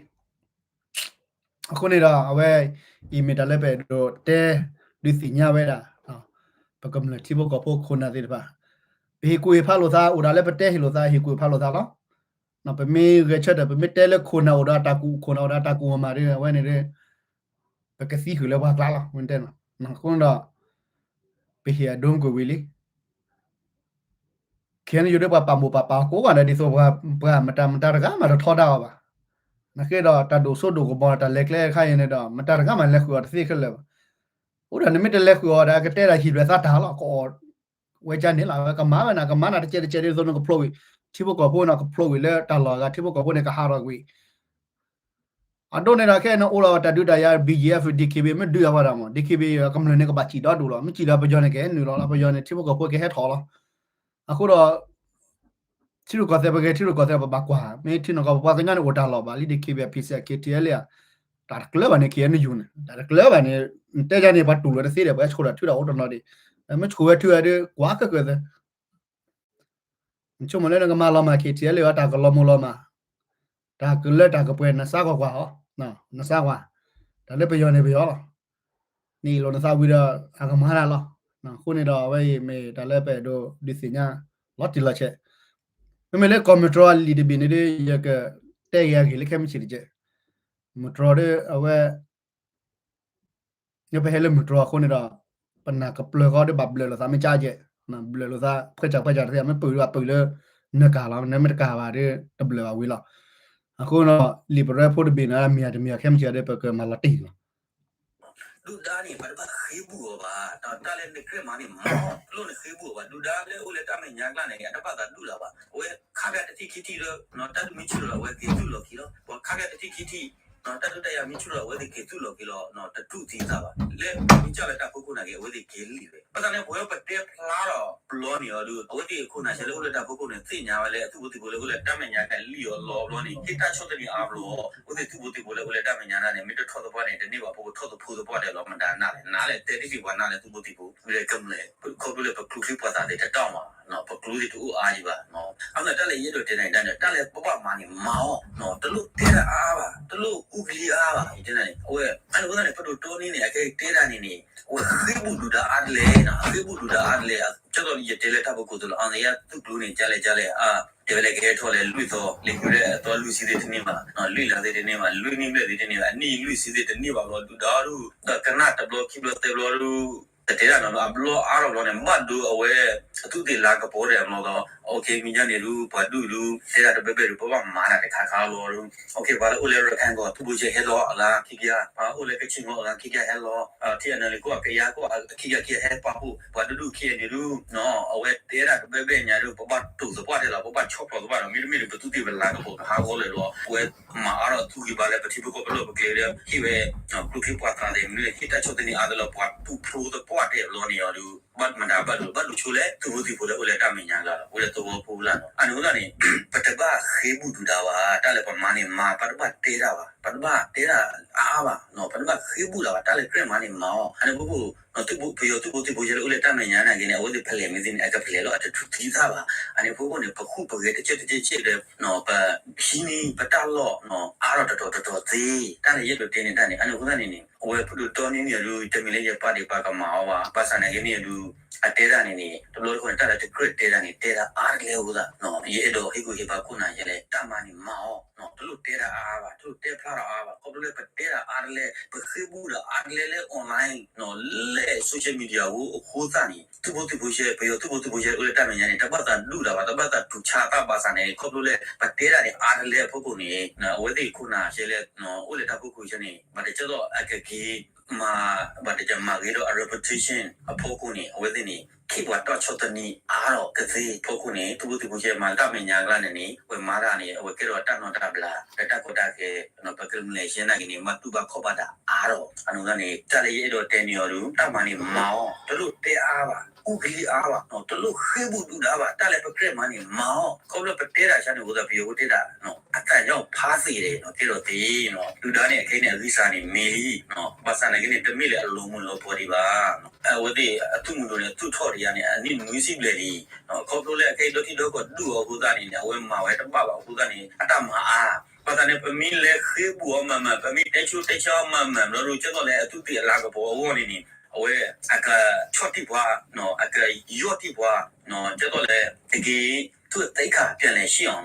အဃိန့ၣ်ဒီး အဝဲအံၤမ့ၢ်တၢ်လၢပအဲၣ်ဒိးတဲ ဒုးသ့ၣ်ညါဝဲဒၣ် ပကမျၢၢ်ထံဖိကီၢ်ဖိခိၣ်နၢ်သ့ၣ်တဖၣ်, ပဟ့ၣ်ကူၣ်ဟ့ၣ်ဖးလိာ်သး အိၣ်ဒၣ်လၢပတဲဟ့ၣ်လိာ်သး ဟ့ၣ်ကူၣ်ဟ့ၣ်ဖးလိာ်သးလီၤ. ပမ့ၢ်ဂဲၤဆၢထၢၣ် ပမ့ၢ်တဲလၢခိၣ်နၢ်အိၣ်ဒီးအတၢ်ကူၣ် ခိၣ်နၢ်အိၣ်ဒီးအတၢ်ကူၣ်မၤမၤဒီး အဝဲန့ၣ်ဒီး ပကသံဃုာ်လၢပှၤကျါလီၤ. ဝဲတဲနီၤ, အဃိန့ၣ်ဒီး ပဟ့ၣ်အဒိမုၢ်ကွံာ်ဝံၤလံ. ခဲအံၤန့ၣ်ယိၤဒီးပှၤပာ်မိၢ်ပာ်ပၢ်ကိးဂၤဒဲး ဒ်သိးပှၤမတၤမတၤတဂၤမးတထီဒါအီၤဘၣ်. နာ်က့ဒီးတၢ်ဒိၣ်စိဒိၣ်ကမီၤ တၢ်လဲၤကျဲအခါအံၤန့ၣ်ဒီး မတၤတဂၤမးလဲၤဃုာ်အီၤတသ့ခဲလၢာ်ဘၣ်. အိၣ်ဒၣ်နမ့ၢ်တလဲၤဃုာ်အီၤဒီး အကတဲဒၣ်ဟံၣ်ဘျဲၣ်သးတၢ်လီၤ ကအီၣ်ဝဲကန့ၣ်လီၤ. အဝဲကမၤဝဲနၤ ကမၤနၤတစဲးတစဲးဒ်သိးနကဖျိးဝံၤ ထံဖိကီၢ်ဖိန့ၣ် ကဖျိးဝံၤလၢတၢ်လီၢ်အဂၤ ထံဖိကီၢ်ဖိန့ၣ် ကဟးထီၣ်ကွံာ် အဒိန့ၣ်ဒီး ခဲအံၤန့ၣ်အိၣ်လီၤတၢ်ဒုးတၢ်ယၤ ဘံၣ်ယံၣ်အဲၣ်ဖုၣ် ဒ့ၣ်ခ့ဘ့ၣ် မ့ၢ်ဒုးအဝဲဒၣ်မး ဒ့ၣ်ခ့ဘ့ၣ် ကမျၢၢ်န့ၣ် ကဘၣ်စံၣ်ဒီဒူၣ်လီၤ. မ့ၢ်စံၣ်ဒီးပယီၤန့ၣ် ကဟဲနုာ်လီၤလီၤ. ပယီၤန့ၣ် ထံဖိကီၢ်ဖိကဟဲထီၣ်လီၤ. အဃိဒီး ထံရူၢ်ကီၢ်သဲး ပဂဲၤထံရူၢ်ကီၢ်သဲး ပဘၣ်ကွၢ် မ့ၢ်ထံနီၢ်ကီၢ် ပပှၤကညီန့ၣ်အိၣ်တၢ်လီၢ်ဘၣ်လံ ဒ့ၣ်ခ့ဘ့ၣ် ဖံးစဲး KTLA တၢ်တကျၢၤဘၣ်န့ၣ် KNU န့ၣ် တၢ်တကျၢၤဘၣ်န့ၣ် တဲယၤန့ၣ် ပှၤတူၢ်လိာ်တသ့ဒီး ပှၤဆိၣ်တၢ်ထုတၢ်အိၣ်တနီၤဒံး မ့ၢ်ဆိၣ်ဝဲထုဝဲဒီး ကွၢ်ကၢၢ်ကၢၢ်သဲ နဆိကမိၣ်လၢနကမၤလီၤမၢ် KTLA အတၢ်ကလီၤမုၢ်လီၤမၢ်, တၢ်ကလၢတၢ်ကပှဲၤ နစးကွၢ်ကွၢ်အီၤ, နစးကွၢ်, တၢ်လၢပယီၤန့ၣ်ပယီၤလီၤ. နအ့ၣ်လိာ်နသးဝံၤဒီး အကမၤတၢ်လီၤ. အဃိန့ၣ်ဒီး အဝဲအံၤမ့ၢ်တၢ်လၢပအဲၣ်ဒိးဒုးသ့ၣ်ညါ လီၤတံၢ်လီၤဆဲး, မ့မ့ၢ်လၢကီၢ်မုၢ်တြီအလံာ်တဘ့ၣ်န့ၣ်ဒီး ယကတဲယၤဂ့ၢ်လၢခဲမုၢ်ဆ့ၣ်တကဲး, မုၢ်တြီဒီး အဝဲ လၢပဟဲလၢမုၢ်တြီၤအဃိန့ၣ်ဒီး ပနၢ်ကပျၢၤဃီဒီးဘၣ်ဘျၢၣ်လိာ်သးမ့ၢ်ကၠါကဲး, ဘျၢၣ်လိာ်သး ဖှဲးစၢ်ဖှဲးစၢ်တသ့ မ့ၢ်ပုၢ်ဒီးဘၣ်ပုၢ်လၢ နကၢ်လီၤ နမ့ၢ်တကၢ်ဘၣ်ဒီး တဘျၢၣ်ဘၣ်ဝံၤလီၤ. အဃိဒီး လံာ်ပရၢဖိတဘ့ၣ်န့ၣ် မ့ၢ်တမ့ၢ်ခဲမုၢ်ဆ့ၣ်ဒီး ပကမၤလီၤတံၢ်လီၤ. ဒုၣ်ဒါန့ၣ် ပတဘၣ်ဃ့ဘူၣ်အီၤဘၣ်, တၢ်လၢနကြဲးမၤန့ၣ် မၤအီၤ တလိၣ်နဃ့ဘူၣ်အီၤဘၣ်. ဒုၣ်ဒါလၢအိၣ်လၢတၢ်မဲာ်ညါကျါန့ၣ် အတဘၣ်သးဒုၣ်လၢၤဘၣ်. အဝဲခါပျၢ်တထံၣ်ခံထံၣ်ဒီး တၢ်ဒုးမ့ၢ်ဆူၣ်ထီၣ်ဒီး အဝဲက့ၤသူၣ်လီၤခံလီၤ. ပှၤခါပျၢ်တထံၣ်ခံထံၣ် တၢ်ဒုးတၢ်ယၤမ့ၢ်ဆူၣ်ထီၣ်ဒီး အဝဲသ့ၣ်က့ၤသူၣ်လီၤက့ၤလီၤ တတူၢ်သံသးဘၣ်. လၢမ့ၢ်ကၢ်လၢတၢ်ဖီခိၣ်နာ်က့ အဝဲသ့ၣ်က့ၤလံဝဲ. ဘၣ်ဆၣ်န့ၣ် ပဝဲပတဲဖျါထီၣ်ပျီန့ၣ်အီၤဒီး အဝဲသ့ၣ်အခိၣ်နၢ်ဆဲးလၢအိၣ်လၢတၢ်ဖီခိၣ်န့ၣ် သ့ၣ်ညါဝဲလၢအသုးဖိသံၣ်ဖိလၢအိၣ်လၢတၢ်မဲာ်ညါကလံၣ်အီၤလီၤဘျီန့ၣ် ဟ့ၣ်တၢ်ဆီၣ်သနံးအါဘျီ အဝဲသ့ၣ်သုးဖိသံၣ်ဖိလၢအိၣ်လၢတၢ်မဲာ်ညါန့ၣ် မ့ၢ်တထီၣ်သပှၢ်န့ၣ် တန့ၢ်ဘၣ်ဖိကထီၣ်သဖိသပှၢ်ဒဲးလီၤ မတၤနၢ်လဲၣ် နၢ်လဲၣ် တဲတ့ၢ်စံးပှၤနၢ်လဲၣ်သုးဖိသံၣ်ဖိ လၢကမျၢၢ် ခီဖျိလၢပကျိချံပှၤသးသ့ၣ်တတီၢ်မး ပကျိသ့ၣ်တအိၣ်အါယံၤဘၣ်. အမ့ၢ်တၢ်လၢယအဲၣ်ဒိးတဲနၤအံၤဒၣ်န့ၣ် တၢ်လၢပဘၣ်မၤန့ၣ်မၤအီၤ တလိၣ်တဲတၢ်အါဘၣ် တလိၣ်အူကလံၤအါဘၣ် ယတဲနၤန့ၣ် အဝဲ အန့ၣ်အဃိသတးန့ၣ် ပဒိၣ်တီနံန့ၣ် အကဲတဲတၢ်န့ၣ်န့ၣ် အဝဲဃ့ဘူၣ်ဒုၣ်ဒါအါတလဲၣ် အဃ့ဘူၣ်ဒုၣ်ဒါအါတလဲၣ် ကၠီဒီးယတဲလၢတၢ်ဖီခိၣ်သိးလီၤ အန့ၣ်ယသုးကျိၤန့ၣ် ကလဲၣ်ကလဲၣ် အ တဲဝဲလၢကဟဲထီၣ်လဲၤလွံၢ်သီ, လဲၤဃုရဲၣ်အသီလွံၢ်ဆံသ့ၣ်တန့ၢ်ဘၣ်, လွံၢ်လါသ့ၣ်တန့ၢ်ဘၣ်, လွံၢ်နံၣ်ဘျဲၣ်သ့ၣ်တန့ၢ်ဘၣ်, အနံၣ်လွံၢ်ဆံသ့ၣ်တန့ၢ်ဘၣ်လီၤ ဒုၣ်ဒါဒုး, ဒီးကနၣ်တဘျီခံဘျီသၢဘျီဒုး, တတဲဒၣ်နီၤ အဘျီအါထီၣ်ဘျီန့ၣ် ဘၣ်ဒိအဝဲ အသူးသ့ၣ်လၤကပီၤဒီးအဘျီဒီး, အခဲမံၤညါန့ၣ်ဒုး ပှၤဒုးဒုး တဲဒၣ်တဘဲဘဲဒုး ပဘၣ်မၤတၢ်တခါခါလီၤဒုး, အခဲပှၤလၢအိၣ်လၢရခၢၣ်ကီၢ် သူၣ်ဘိဆဲးဟဲလီၤအဂၤခံကယၤ, ပှၤအိၣ်လၢကခ့ၣ်ကီၢ်အဂၤခံကယၤဟဲလီၤ, ထံအနလ့ကီၢ်အကယၤကီၢ်အခံကယၤခံဟဲပာ်ဖှိၣ် ပှၤဒုးဒုးခံဂၤန့ၣ်ဒုး, အဝဲတဲဒၣ်တဘဲဘဲညါဒုး ပဘၣ်တူၢ်သပှၢ်တၢၢ်လီၤ ပဘၣ်ဆီၣ်ဖျိးသပှၢ်ဒီး မ့တမ့ၢ်ဒီး ပသူးသ့ၣ်ပလၤကပီၤကဟးဂီၤလၢာ်လီၤ အဝဲ မၤအါထီၣ်သူၣ်ဂံၢ်ဘါလၢပထံဖိကီၢ်ဖိလၢပကျဲဒီး ဟ့ၣ်ဝဲ ကျိချံမျိာ်သၣ်သ့ၣ်မနုၤန့ၣ် ဟ့ၣ်တၢ်ဆီၣ်သနံးအါသလီၤ ပှၤတူၢ်ဖျိသပှၢ်တၢၢ်ဘျီန့ၣ်အီၤဒုး ဘၣ်မတၤဘၣ်ဒိ ဘၣ်ဒိဆိလၢ သုးဖိသံၣ်ဖိလၢအိၣ်လၢတၢ်မဲာ်ညါကျါလီၤ အိၣ်လၢသဝီဖိလၢ်လီၤ. အန့ၣ်အဃိသတးန့ၣ် ပတဘၣ်ဃ့ဘူၣ်ဒုၣ်ဒါဘၣ် တၢ်လၢပမၤန့ၣ်မၤ ပတဘၣ်တဲတၢ်ဘၣ် ပတဘၣ်တဲတၢ်အါအါဘၣ် ပတဘၣ်ဃ့ဘူၣ်လၢၤဘၣ် တၢ်လၢကြၢးမၤန့ၣ်မၤအီၤ အန့ၣ်အဃိ ပယီၤသုးဖိသံၣ်ဖိလၢအိၣ်လၢတၢ်မဲာ်ညါနာ်က့န့ၣ် အဝဲသ့ၣ်ဖဲလဲၣ်မ့ၢ်သ့န့ၣ် အကဖဲလဲၣ်လီၤ အတထုးသံသၣ်ဘၣ် အန့ၣ်အဃိန့ၣ် ပဃုပဂဲၤတကဲးတကဲးတကဲးဒီး ပဟံးန့ၢ်ပတၢ်လီၢ် အါထီၣ်တတီၤတတီၤသ့ တၢ်လၢယအဲၣ်ဒိးတဲန့ၣ်တၢ်န့ၣ် အန့ၣ်အဃိသတးန့ၣ်န့ၣ် အဝဲပဒိၣ်တီနံန့ၣ်အဒုး တမ့ၢ်လၢယပာ်ဒံးပာ်ကမၣ်အီၤဘၣ် ဘၣ်ဆၣ်နာ်က့န့ၣ်အဒုး အတဲတၢ်န့ၣ်န့ၣ် တဘျီတခီန့ၣ် တၢ်လၢတကြၢးတဲတၢ်န့ၣ် တဲတၢ်အါတလဲအိၣ်သး ယအဲၣ်ဒိးဟ့ၣ်ကူၣ်ဟ့ၣ်ဖးခိၣ်နၢ်ယဲလဲၣ် တၢ်မၤန့ၣ်မၤအီၤ တလိၣ်တဲတၢ်အါအါဘၣ် တလိၣ်တဲဖျါတၢ်အါအါဘၣ် ခီဖျိလၢပတဲတၢ်အါတလဲ ပဃ့ဘူၣ်ဒီးအါတလဲလၢ online လၢ social media အဃိသတးန့ၣ် သုးဖိသံၣ်ဖိဆဲး ပယီၤသုးဖိသံၣ်ဖိဆဲးအိၣ်လၢတၢ်မဲာ်ညါန့ၣ် တဘၣ်သးဒူၣ်တၢ်ဘၣ် တဘၣ်သးတူၢ်ဆါတၢ်ဘၣ်ဆၣ်န့ၣ် ခီဖျိလၢပတဲတၢ်န့ၣ်အါတလဲအဖီခိၣ်န့ၣ် အဝဲသ့ၣ်ခိၣ်နၢ်ဆဲးလၢ အိၣ်လၢတၢ်ဖီခိၣ်ဆဲးန့ၣ် ဘၣ်တကဲသိးအကက့ၤ မၤ ဘၣ်တကမၤဂ့ၤဒီးအ reputation အဖီခိၣ်န့ၣ် အဝဲသ့ၣ်န့ၣ် ခ့ပှၤတီၢ်ဆီၣ်သနံးအါထီၣ်ကသ့အဖီခိၣ်န့ၣ် သုးဖိသံၣ်ဖိဆဲးမၤတၢ်မဲာ်ညါအကျါန့ၣ်န့ၣ် အဝဲမၤတၢ်န့ၣ် အဝဲကဲထီၣ်တၢ်နီၢ်တၢ်ဘျး လၢတၢ်ကီတၢ်ခဲ ပကမျၢၢ်ဆဲးနာ်က့န့ၣ် ဘၣ်တူၢ်ဘၣ်ခီၣ်ဘၣ်တၢ်အါထီၣ် အန့ၣ်အဃိသတးန့ၣ် တၢ်လၢယအဲၣ်ဒိးတဲန့ၢ်အီၤဒုး တၢ်မၤန့ၣ်မၤအီၤ တလိၣ်တဲအါဘၣ် အူကလံအါဘၣ် တလိၣ်ဃ့ဘူၣ်ဒုၣ်ဒါဘၣ် တၢ်လၢပကြၢးမၤန့ၣ် မၤအီၤ ခီဖျိပတဲတၢ်ဆါန့ၣ်အဃိသတး ပယီၤဖိတဲတၢ် အသးညီဖးသ့ၣ်ဒီး ကဲထီၣ်သ့ ဒုၣ်ဒါန့ၣ် အခဲအံၤန့ၣ် အဂံၢ်စၢ်န့ၣ်မ့ၢ်လံ ဘၣ်ဆၣ်နာ်က့န့ၣ် တမ့ၢ်လၢအလီၤမုၢ်လီၤပှီၢ်ဒံးဘၣ် အဝဲသ့ၣ်အသုးမုၢ်ဒိၣ်န့ၣ် အသုးထီၣ်တယၤန့ၣ် အနံၣ်နွံဆံဘျဲၣ်လံ ခီဖျိလၢအခဲအံၤဒီထံဒီကီၢ်ဒုၣ်အီၤအဃိသတးန့ၣ်န့ၣ် အဝဲမၤဝဲတဘၣ်ဘၣ်အဃိသတးန့ၣ် အတၢ်မၤအါ ဘၣ်ဆၣ်န့ၣ် ပမ့ၢ်လဲၤဃ့ဘူၣ်အီၤမၤမၤ ပမ့ၢ်တဲဆိတဲဆါအီၤမၤမၤ ဘျီဒုး ကဲသိးလၢအသူးသ့ၣ်အလၤကပီၤအဂီၢ်န့ၣ်န့ၣ် အဝဲအကဆီၣ်တံၢ်ပှၤ အကယီၢ်တံၢ်ပှၤ ကဲသိးလၢ အက့ၤ သူၣ်သ့ၣ်ခါ ပြန်လည်ရှင်းအောင်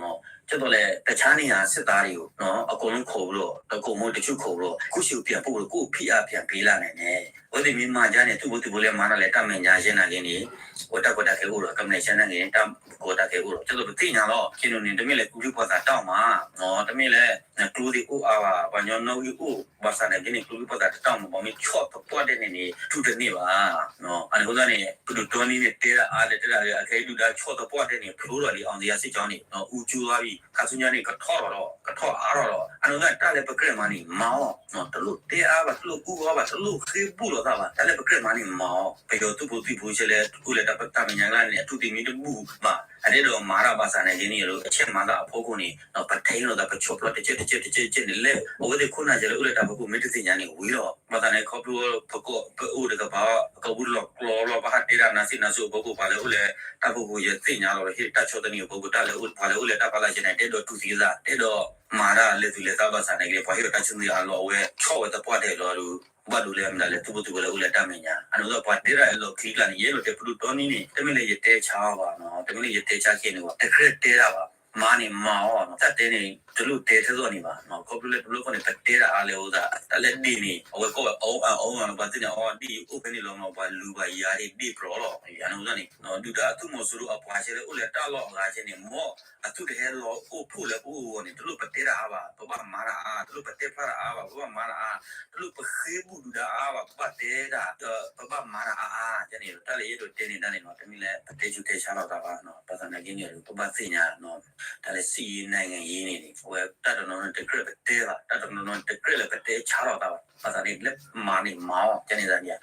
ကဲသိးလၢ တခြားနေရာစစ်သားတွေကို အကုန်လုံးခေါ်ပြီးတော့ တကုမုတချူခိၣ်ပြီးတော့ ကိုယ့်ဆီပြန်ပို့ပြီးတော့ ကိုယ့်ဖိအားပြန်ပေးလာနိုင်တယ် အဝဲသ့ၣ်မ့ၢ်မၤဒ်န့ၣ် သုးဖိသံၣ်ဖိလၢမၤတၢ်လဲၤတၢ်မဲာ်ညါယဲနာ်က့န့ၣ် အဝဲတၢ်ကီတၢ်ခဲအိၣ်ဒီး ကမျၢၢ်ဆဲးနာ်က့န့ၣ် တၢ်ကီတၢ်ခဲအိၣ်ဒီး ကဲသိးပသ့ၣ်ညါလီၤ က့ၤနုာ်န့ၣ် တမ့ၢ်လၢကျိချံမျိာ်သၣ်တၢ်အီၣ်မး တမ့ၢ်လၢ ကျိသ့ၣ်အိၣ်အါဘၣ် ပှၤကညီနီၣ်ဂံၢ်အိၣ် ဘၣ်ဆၣ်နာ်က့န့ၣ် ကျိချံမျိာ်သၣ်တၢ်အီၣ်မး ပှၤမ့ၢ်ဆီၣ်သပှၢ်တၢၢ်န့ၣ်န့ၣ် တူၢ်တန့ၢ်ဘၣ် အန့ၣ်အဃိသတးန့ၣ် ပဒိၣ်တီနံန့ၣ် တဲဒၣ်အါလဲၣ်တဲဒၣ်ဂ့ၤ အခဲအံၤဒုၣ်ဒါဆီၣ်သပှၢ်တၢၢ်န့ၣ် ဖျိထီၣ်လံ အောင်ဇေယျ စစ်ကြောင်းန့ၣ် ဦးကျိုးသွားပြီ ခါဆူညါန့ၣ် ကထီၣ်လီၤဒီး ကထီၣ်အါထီၣ်လီၤ အန့ၣ်အဃိသတးန့ၣ် တၢ်လၢပကြၢးမၤန့ၣ် မၤအီၤ တလိၣ်တဲအါဘၣ် တလိၣ်အူအီၤဘၣ် တလိၣ်ဃ့ဘူၣ်လိာ်သးဘၣ် တၢ်လၢပကြၢးမၤန့ၣ် မၤအီၤ ပယီၤသုးဖိသံၣ်ဖိဆဲးလၢ အိၣ်လၢတၢ်မဲာ်ညါကျါန့ၣ် အထူၣ်သ့ၣ်မ့ၢ်တဘူၣ်ဘၣ် အတအဲၣ်ဒိးမၤတၢ်ဘၣ်ဆၣ်နာ်က့န့ၣ် အဆဲးမၤသးအဖီခိၣ်န့ၣ် ပထံၣ်လိာ်သး ပဆီၣ်ဖျိးတကဲးတကဲးတကဲးတကဲးန့ၣ် လၢအဝဲသ့ၣ်ခိၣ်နၢ်ယဲလၢအိၣ်လၢတၢ်ဖီခိၣ်မ့ၢ်တသ့ၣ်ညါန့ၣ်ဝံၤလီၤ ဘၣ်ဆၣ်န့ၣ် ခီဖျိပကီၢ်ပအိၣ်တကပၤ ကီၢ်ပူၤလီၤကျီလီၤ ပဟးတဲတၢ်နါစံးနါစိၤအဖီခိၣ် ပှၤလၢအိၣ်လၢတၢ်ဖီခိၣ်ယသ့ၣ်ညါလီၤ ဟ့ၣ်တၢ်ဆီၣ်သနံးအဖီခိၣ် တၢ်လၢအိၣ်ပှၤလၢအိၣ်လၢတၢ်ဖီလာ်ယဲန့ၣ် တအဲၣ်ဒိးတူၢ်သံသး တအဲၣ်ဒိးမၤတၢ်လဲၤသူၣ်လဲၤသးဘၣ်ဆၣ်နာ်က့ ပှၤဟ့ၣ်အီၤတၢ်ဆီၣ်သနံးအါလီၤ အဝဲဆီၣ်ဝဲသပှၢ်တၢၢ်လီၤဒုး ဘၣ်ဒိလၢမတၤလဲၣ် သုးဖိသံၣ်ဖိလၢအိၣ်လၢတၢ်မဲာ်ညါ အန့ၣ်အဃိသတးပှၤတဲတၢ်လီၢ်ခံကျါန့ၣ် ယအဲၣ်ဒိးတဲပဒိၣ်တီနံန့ၣ် တမ့ၢ်လၢယတဲဆါအီၤဘၣ် တမ့ၢ်လၢယတဲဆါခဲန့ၣ်ဘၣ် တကြၢးတဲတၢ်ဘၣ် မၤန့ၣ်မၤအီၤ တၢ်တဲန့ၣ် တလိၣ်တဲထဲသိးန့ၣ်ဘၣ် ခီဖျိလၢတဘျီဃီန့ၣ် ပတဲတၢ်အါလဲၣ်အဃိသတး တၢ်လၢဒ့ၣ်န့ၣ် အဝဲကိးဝဲအီအီအီလီၤ ပှၤသ့ၣ်န့ၣ် အီဒ့ၣ်အိၣ်ဖဲန့ၣ်လီၤ ပှၤလူၤပှၤယၤဒ့ၣ်ဒ့ၣ်ပြီလီၤ အန့ၣ်အဃိသတးန့ၣ် ဒုၣ်ဒါအသုးမီၤစိရိၤအပှၤဆဲးလၢအိၣ်လၢတၢ်လီၢ်အဂၤဆဲးန့ၣ် မ်အသုတဟဲလီၤအိၣ်ဖှိၣ်လၢပအိၣ်အဂီၢ်န့ၣ် တလိၣ်ပတဲတၢ်အါဘၣ် ပဘၣ်မၤတၢ်အါ တလိၣ်ပတဲဖျါတၢ်အါဘၣ် ပဘၣ်မၤတၢ်အါ တလိၣ်ပဃ့ဘူၣ်ဒုၣ်ဒါအါဘၣ် ပဘၣ်တဲတၢ် ပဘၣ်မၤတၢ်အါအါန့ၣ် တၢ်လၢယအဲၣ်ဒိးတဲန့ၣ်တၢ်န့ၣ်လီၤ တမ့ၢ်လၢပတဲဆူးတဲဆါလိာ်သးဘၣ် ဘၣ်ဆၣ်နာ်က့န့ၣ် ပဘၣ်သ့ၣ်ညါ တၢ်လၢ စစ်ရေးနိုင်ငံရေး န့ၣ်န့ၣ် အဝဲတၢ်တနီၤနီၤတကြၢးပတဲဘၣ် တၢ်တနီၤနီၤတကြၢးလၢပတဲဆါလိာ်သးဘၣ် ဘၣ်ဆၣ်န့ၣ် လၢမၤန့ၣ်မၤအီၤ ကန့ၣ်သးန့ၣ်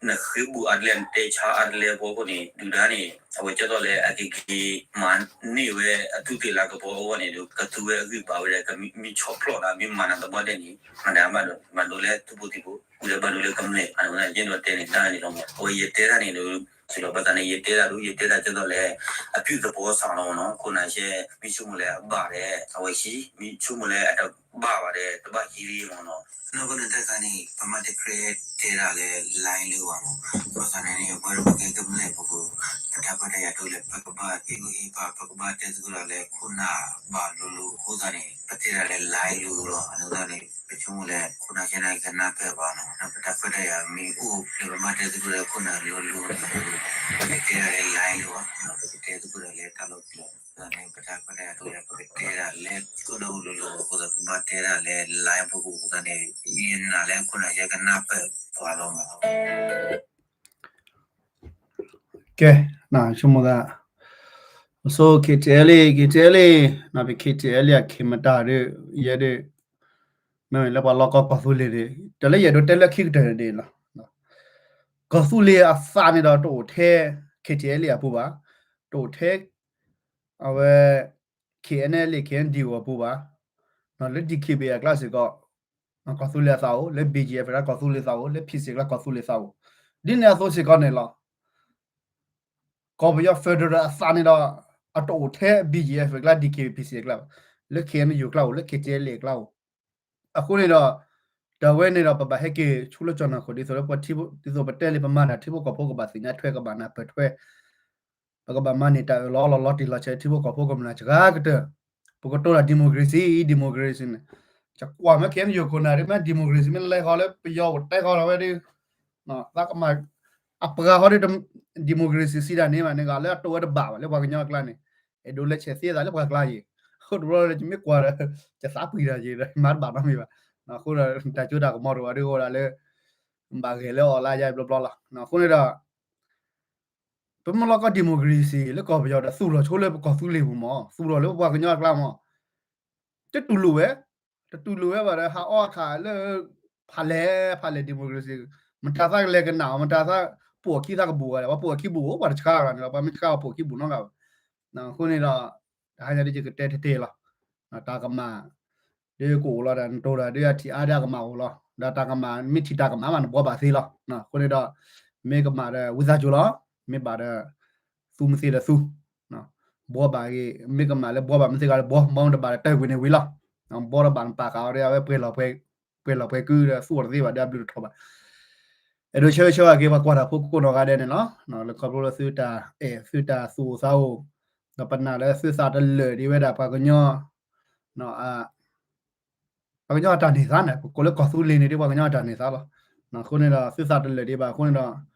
နဃ့ဘူၣ်အါတလဲ နတဲဆါအါတလဲအဖီခိၣ်န့ၣ် ဒုၣ်ဒါန့ၣ် အဝဲကဲသိးလၢအကက့ၤ မၤန့ၢ်ဝဲအသူးသ့ၣ်လၤကပီၤအဂီၢ်န့ၣ်ဒီး ကသူဝဲအဂံၢ်ဘါဝဲဒီး ကမ့ၢ်ဆီၣ်ဖျိးနၤ မ့ၢ်မၤနၤသပှၢ်တၢၢ်န့ၣ် မတၤဘၣ်ဒိ ဘၣ်ဒိလၢသုးဖိသံၣ်ဖိ ဝံၤဒီးဘၣ်ဒိလၢကမျၢၢ် အန့ၣ်အဃိသတး ယအဲၣ်ဒိးတဲန့ၣ်တၢ်န့ၣ်လီၤမး အဝဲယတဲတၢ်န့ၣ်ဒီး စံးလီၤဘၣ်သးန့ၣ် ယတဲတၢ်ဒုး ယတဲတၢ်ကဲသိးလၢ အပြုသဘောဆောင်လီၤမးနီၤ ခိၣ်နၢ်ရှဲ မ့ၢ်ဆိကမိၣ်လၢအဘၣ်ဒီး အဝဲဟံး မ့ၢ်ဆိကမိၣ်လၢအတ ဘၣ်ဘၣ်ဒီး တဘၣ်ဟံးလံမ့ၢ်နီၤ. နီၢ်ကနၢ်တၢ်ခါန့ၣ် ပမ့ၢ်တကြၢးတဲဒၣ်လၢ line လၢအဂီၢ်မ့ၢ်, ဘၣ်ဆၣ်န့ၣ်န့ၣ် ပဝဲဒၣ်ပကဲကမျၢၢ်ပူၤ ပတၢ်ခွဲးတၢ်ယာ်တအိၣ်လၢၤ ပကဘၣ်ဟ့ၣ်ဂံၢ်ဟ့ၣ်ဘါ ပကဘၣ်တဲသကိးတၢ်လၢခိၣ်နၢ်ဘၣ်လိၤလိၤအဃိသတးန့ၣ် ပတဲဒၣ်လၢ line လိၤလိၤလီၤ. အဃိသတးန့ၣ် ပဆိကမိၣ်လၢခိၣ်နၢ်ခဲနၢ်ကနၢ်ပၢၢ်ပှၤနီၤ, ဒီးပတၢ်ခွဲးတၢ်ယာ်မ့ၢ်အိၣ်ဖျဲၣ် ပမ့ၢ်တဲသကိးတၢ်လၢခိၣ်နၢ်လိၤလိၤန့ၣ် ပကတဲဒၣ်လၢ line လိၤဘၣ်, ပကတဲသကိးတၢ်လၢတၢ်လီၢ်တလီၢ် အဃိသတးန့ၣ် ပတၢ်ခွဲးတၢ်ယာ်တအိၣ်လၢၤ ပကတဲဒၣ်လၢခိၣ်နၢ်လိၤလိၤ အဃိသတး ပဘၣ်တဲဒၣ်လၢ line ပူၤအဃိသတးန့ၣ် ယနာ်လၢခိၣ်နၢ်ယဲကနၢ်ပၢၢ်ပှၤလီၤမး. ကဲ, ဆိကမိၣ်သး, ပဆိ KTLA, KTLA, နီၢ်ပ KTLA အခံမတၤဒီး ယဲဒၣ် မ့မ့ၢ်လၢပှၤလီၢ်ကီၢ်ကီၢ်သူလ့ၤန့ၣ် တၢ်လၢယအဲၣ်ဒိးတဲလၢခံကတၢၢ်န့ၣ်လီၤ. ကီၢ်သူလ့ၤအသးန့ၣ်ဒီးတအိၣ်ထဲ KTLA အပူၤဘၣ်, တအိၣ်ထဲ အဝဲ KNLA KNDO အပူၤဘၣ်, လၢ DKBA အကျါစ့ၢ်ကီး ကီၢ်သူလ့ၤအသးအိၣ်, လၢ BGF အကျါကီၢ်သူလ့ၤသးအိၣ်, လၢ PC အကျါကီၢ်သူလ့ၤသးအိၣ်, ဒ်န့ၣ်အသိးစ့ၢ်ကီးန့ၣ်လီၤ. ကီၢ်ပယီၤ federal အသးန့ၣ်ဒီး အတအိၣ်ထဲ BGF အကျါ DKBA PC အကျါဘၣ်, လၢ KNU အကျါအိၣ်, လၢ KTLA အကျါအိၣ်. အဃိန့ၣ်ဒီး တၢ်ဝဲန့ၣ်ဒီး ပဘၣ်ဟဲက့ၤဆူလၢကၠီၤနၢ်ခိၣ် ဒ်သိးလၢပှၤထံ ဒ်သိးပတဲလံ ပမၤတၢ်ထံဖိကီၢ်ဖိကဘၣ်သ့ၣ်ညါထွဲ ကဘၣ်နၢ်ပၢၢ်ထွဲ, ပကဘၣ်မၤန့ၢ်တၢ်အၢၣ်လီၤအီလီၤလီၤတံၢ်လီၤဆဲး ထံဖိကီၢ်ဖိကမျၢၢ်စှၤကတၢၢ်, ပကတိၤတၢ် democracy, democracy န့ၣ်, ယကွၢ်မ့ၢ် KNU ခိၣ်နၢ်ဒ်မ့ၢ် democracy မ့ၢ်လဲၤဃီလၢပယီၤအိၣ်တဲဃီလီၤဝဲဒၣ်, သးကမၣ် အပှၤဃီဒီး democracy စံးတၢ်န့ၣ်ဘၣ်န့ၣ် ဂၤလၢအတိာ်ဝဲတဘၣ်ဘၣ် လၢပှၤကညီအကျါန့ၣ်, အဲၣ်ဒိးလဲၤဆဲးသ့သးလၢပှၤကျါယံၤ, အဃိတဘျီလၢယမ့ၢ်ကွၢ်ဒီး ယသးပှံၢ်တၢ်ယံၤဒီး မၤတဘၣ်နီတမံၤဘၣ်. အဃိဒီး တၢ်စိတၢ်ကမီၤတအိၣ်ဘၣ်ဒ်အိၣ်ဒၣ်လၢ ဘၣ်ဂဲၤလၢအီၤလၢယါဘျီဘျီလီၤ. အဃိန့ၣ်ဒီး ပမ့ၢ်လီၢ်ကီၢ် democracy လၢကီၢ်ပယီၤဒီး သူၣ်လီၤဆိလၢပကီၢ်သူလ့ၤပူၤမး, သူၣ်လီၤလၢပပှၤကညီအကျါမး, တတူၢ်လိာ်ဝဲ, တတူၢ်လိာ်ဝဲဘၣ်ဒီး ဟးအီၣ်အခါလၢ ဖးလဲၢ် ဖးလဲၢ် democracy, မတၤသၣ်ကလဲၤကနၣ်အီၤ, မတၤသၣ်ပိာ်အခံသၣ်ကဘူးဂၤလဲၣ်, ပှၤပိာ်အခံဘူးအိၣ် ပှၤတဆှါဂၤန့ၣ်လီၤ, ပှၤမ့ၢ်ဆှါအီၤပိာ်အခံဘူးနီတဂၤဘၣ်. အဃိန့ၣ်ဒီး တဟါညါဒ်ယကတဲထဲထဲလီၤ, တၢ်ကမၣ် ဒ်ကအိၣ်လီၤဒီး နတိၤတၢ်ဒ်အထံၣ်အါဒ်အကမၣ်အိၣ်လီၤ, ဒီးတၢ်ကမၣ် မ့ၢ်ထံၣ်တၢ်ကမၣ်ဘၣ် နဘှီဘၣ်သ့လီၤ. အဃိန့ၣ်ဒီး မ့ၢ်ကမၣ်ဒီး ဝံသးစူၤလီၤ, မ့ၢ်ဘၣ်ဒီး သူမသ့ဒီးသူ ဘှီဘၣ်ဂ့ၤ, မ့ၢ်ကမၣ်လၢဘှီဘၣ်မသ့ဂၤဒီးဘှီ, ဘှီတဘၣ်ဒီးတၢ်ဝံၤန့ၣ်ဝံၤလီၤ. ဘှီတဘၣ်နပာ်ဃာ်အီၤဒီး အဝဲပှဲၤလီၤပှဲၤကုဒီး သူအီၤတသ့ဘၣ်ဒီး အဘျုးတထီၣ်ဘၣ်. အဲၣ်ဒိးဆၢဂ့ၤဆၢဝါက့ၤ ပှၤကွၢ်တၢ်ဖိကိးနီၢ်ဂၤဒဲးန့ၣ်လီၤ. လၢခီဖျိလၢသုတၢ်အဲၣ် သုတၢ်သူၣ်အိၣ်သးအိၣ်, ဒီးပနာ်လၢသုသးတလၢာ်ဒံးဝဲဒၣ်ပှၤကညီ ပှၤကညီအတၢ်န့ၢ်သါန့ၣ်, ပကိးလၢကီၢ်သူလ့ၤန့ၣ်ဒ်ပှၤကညီအတၢ်န့ၢ်သါလီၤ. အဃိန့ၣ်ဒီး သုသးတလၢာ်ဒံးဘၣ်အဃိန့ၣ်ဒီး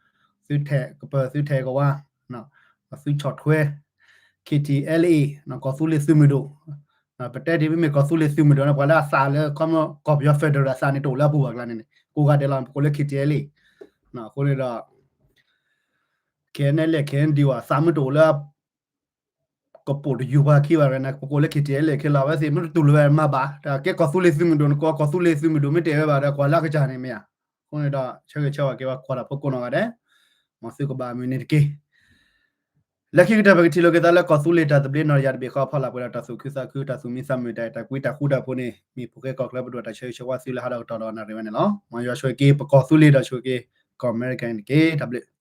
သုထဲးကပၢၤ သုထဲးကဝါ, သုဆီၣ်ထွဲ KTLA ကီၢ်သူလ့ၤသုးမုၢ်ဒိၣ်, ပတဲဒ်မ့မ့ၢ်ကီၢ်သူလ့ၤသုးမုၢ်ဒိၣ်န့ၣ် ပှၤလၢအသးလၢ ကီၢ်ပယီၤ federal အသးန့ၣ် တအိၣ်လၢအပူၤဘၣ်ကျါန့ၣ်န့ၣ် ကိးဂၤဒဲးလီၤ ပကိးလၢ KTLA. အဃိန့ၣ်ဒီး KNLA KNDO အသးမ့ၢ်တအိၣ်လၢ ကပိာ်တယူၤပှၤခံဘၣ်န့ၣ် ပကိးလၢ KTLA ခဲလၢာ် အဝဲသ့ၣ်မ့ၢ်တတူၢ်လိာ်ဝဲမၤဘၣ်, တၢ်ကဲကီၢ်သူလ့ၤသုးမုၢ်ဒိၣ်န့ၣ် ကီၢ်သူလ့ၤသုးမုၢ်ဒိၣ်မ့ၢ်တအဲၣ်ဝဲဘၣ်ဒီး ကွၢ်လၢအကစၢ်န့ၣ်မ့ၢ်ဧါ. အဃိန့ၣ်ဒီး ဆၢဂ့ၤဆၢဝါက့ၤပှၤကွၢ်တၢ်ဖိကိးနီၢ်ဂၤဒဲး, မ်သုကဘၣ်မုာ်န့ၣ်တက့ၢ်. လၢခံကတၢၢ် ပကထံၣ်လိာ်က့ၤသးလၢကီၢ်သူလ့ၤတၢ်သဘျ့နီၢ်တယၢ်တဘ့ၣ်ဃီ ဖီလာ်ပှဲၤဒီးတၢ်သူၣ်ခုသးခု တၢ်သူၣ်မံသးမုာ် တၢ်အဲၣ်တၢ်ကွံတၢ်ဃူတၢ်ဖိးန့ၣ် မ့ၢ်ဖိဃဲကီၢ်ချၢပဒိၣ်တၢ်ဆၢဂ့ၤဆၢဝါသုလၢဟးဒီးကတီၢ်ဒီးနၣ်ရံၣ်ဝဲန့ၣ်လီၤ. မ်ယွၤဆိၣ်ဂ့ၤက့ၤပကီၢ်သူလ့ၤဒီးဆိၣ်ဂ့ၤက့ၤကီၢ်အမဲရကၤန့ၣ်တက့ၢ်. တၢ်ဘျုး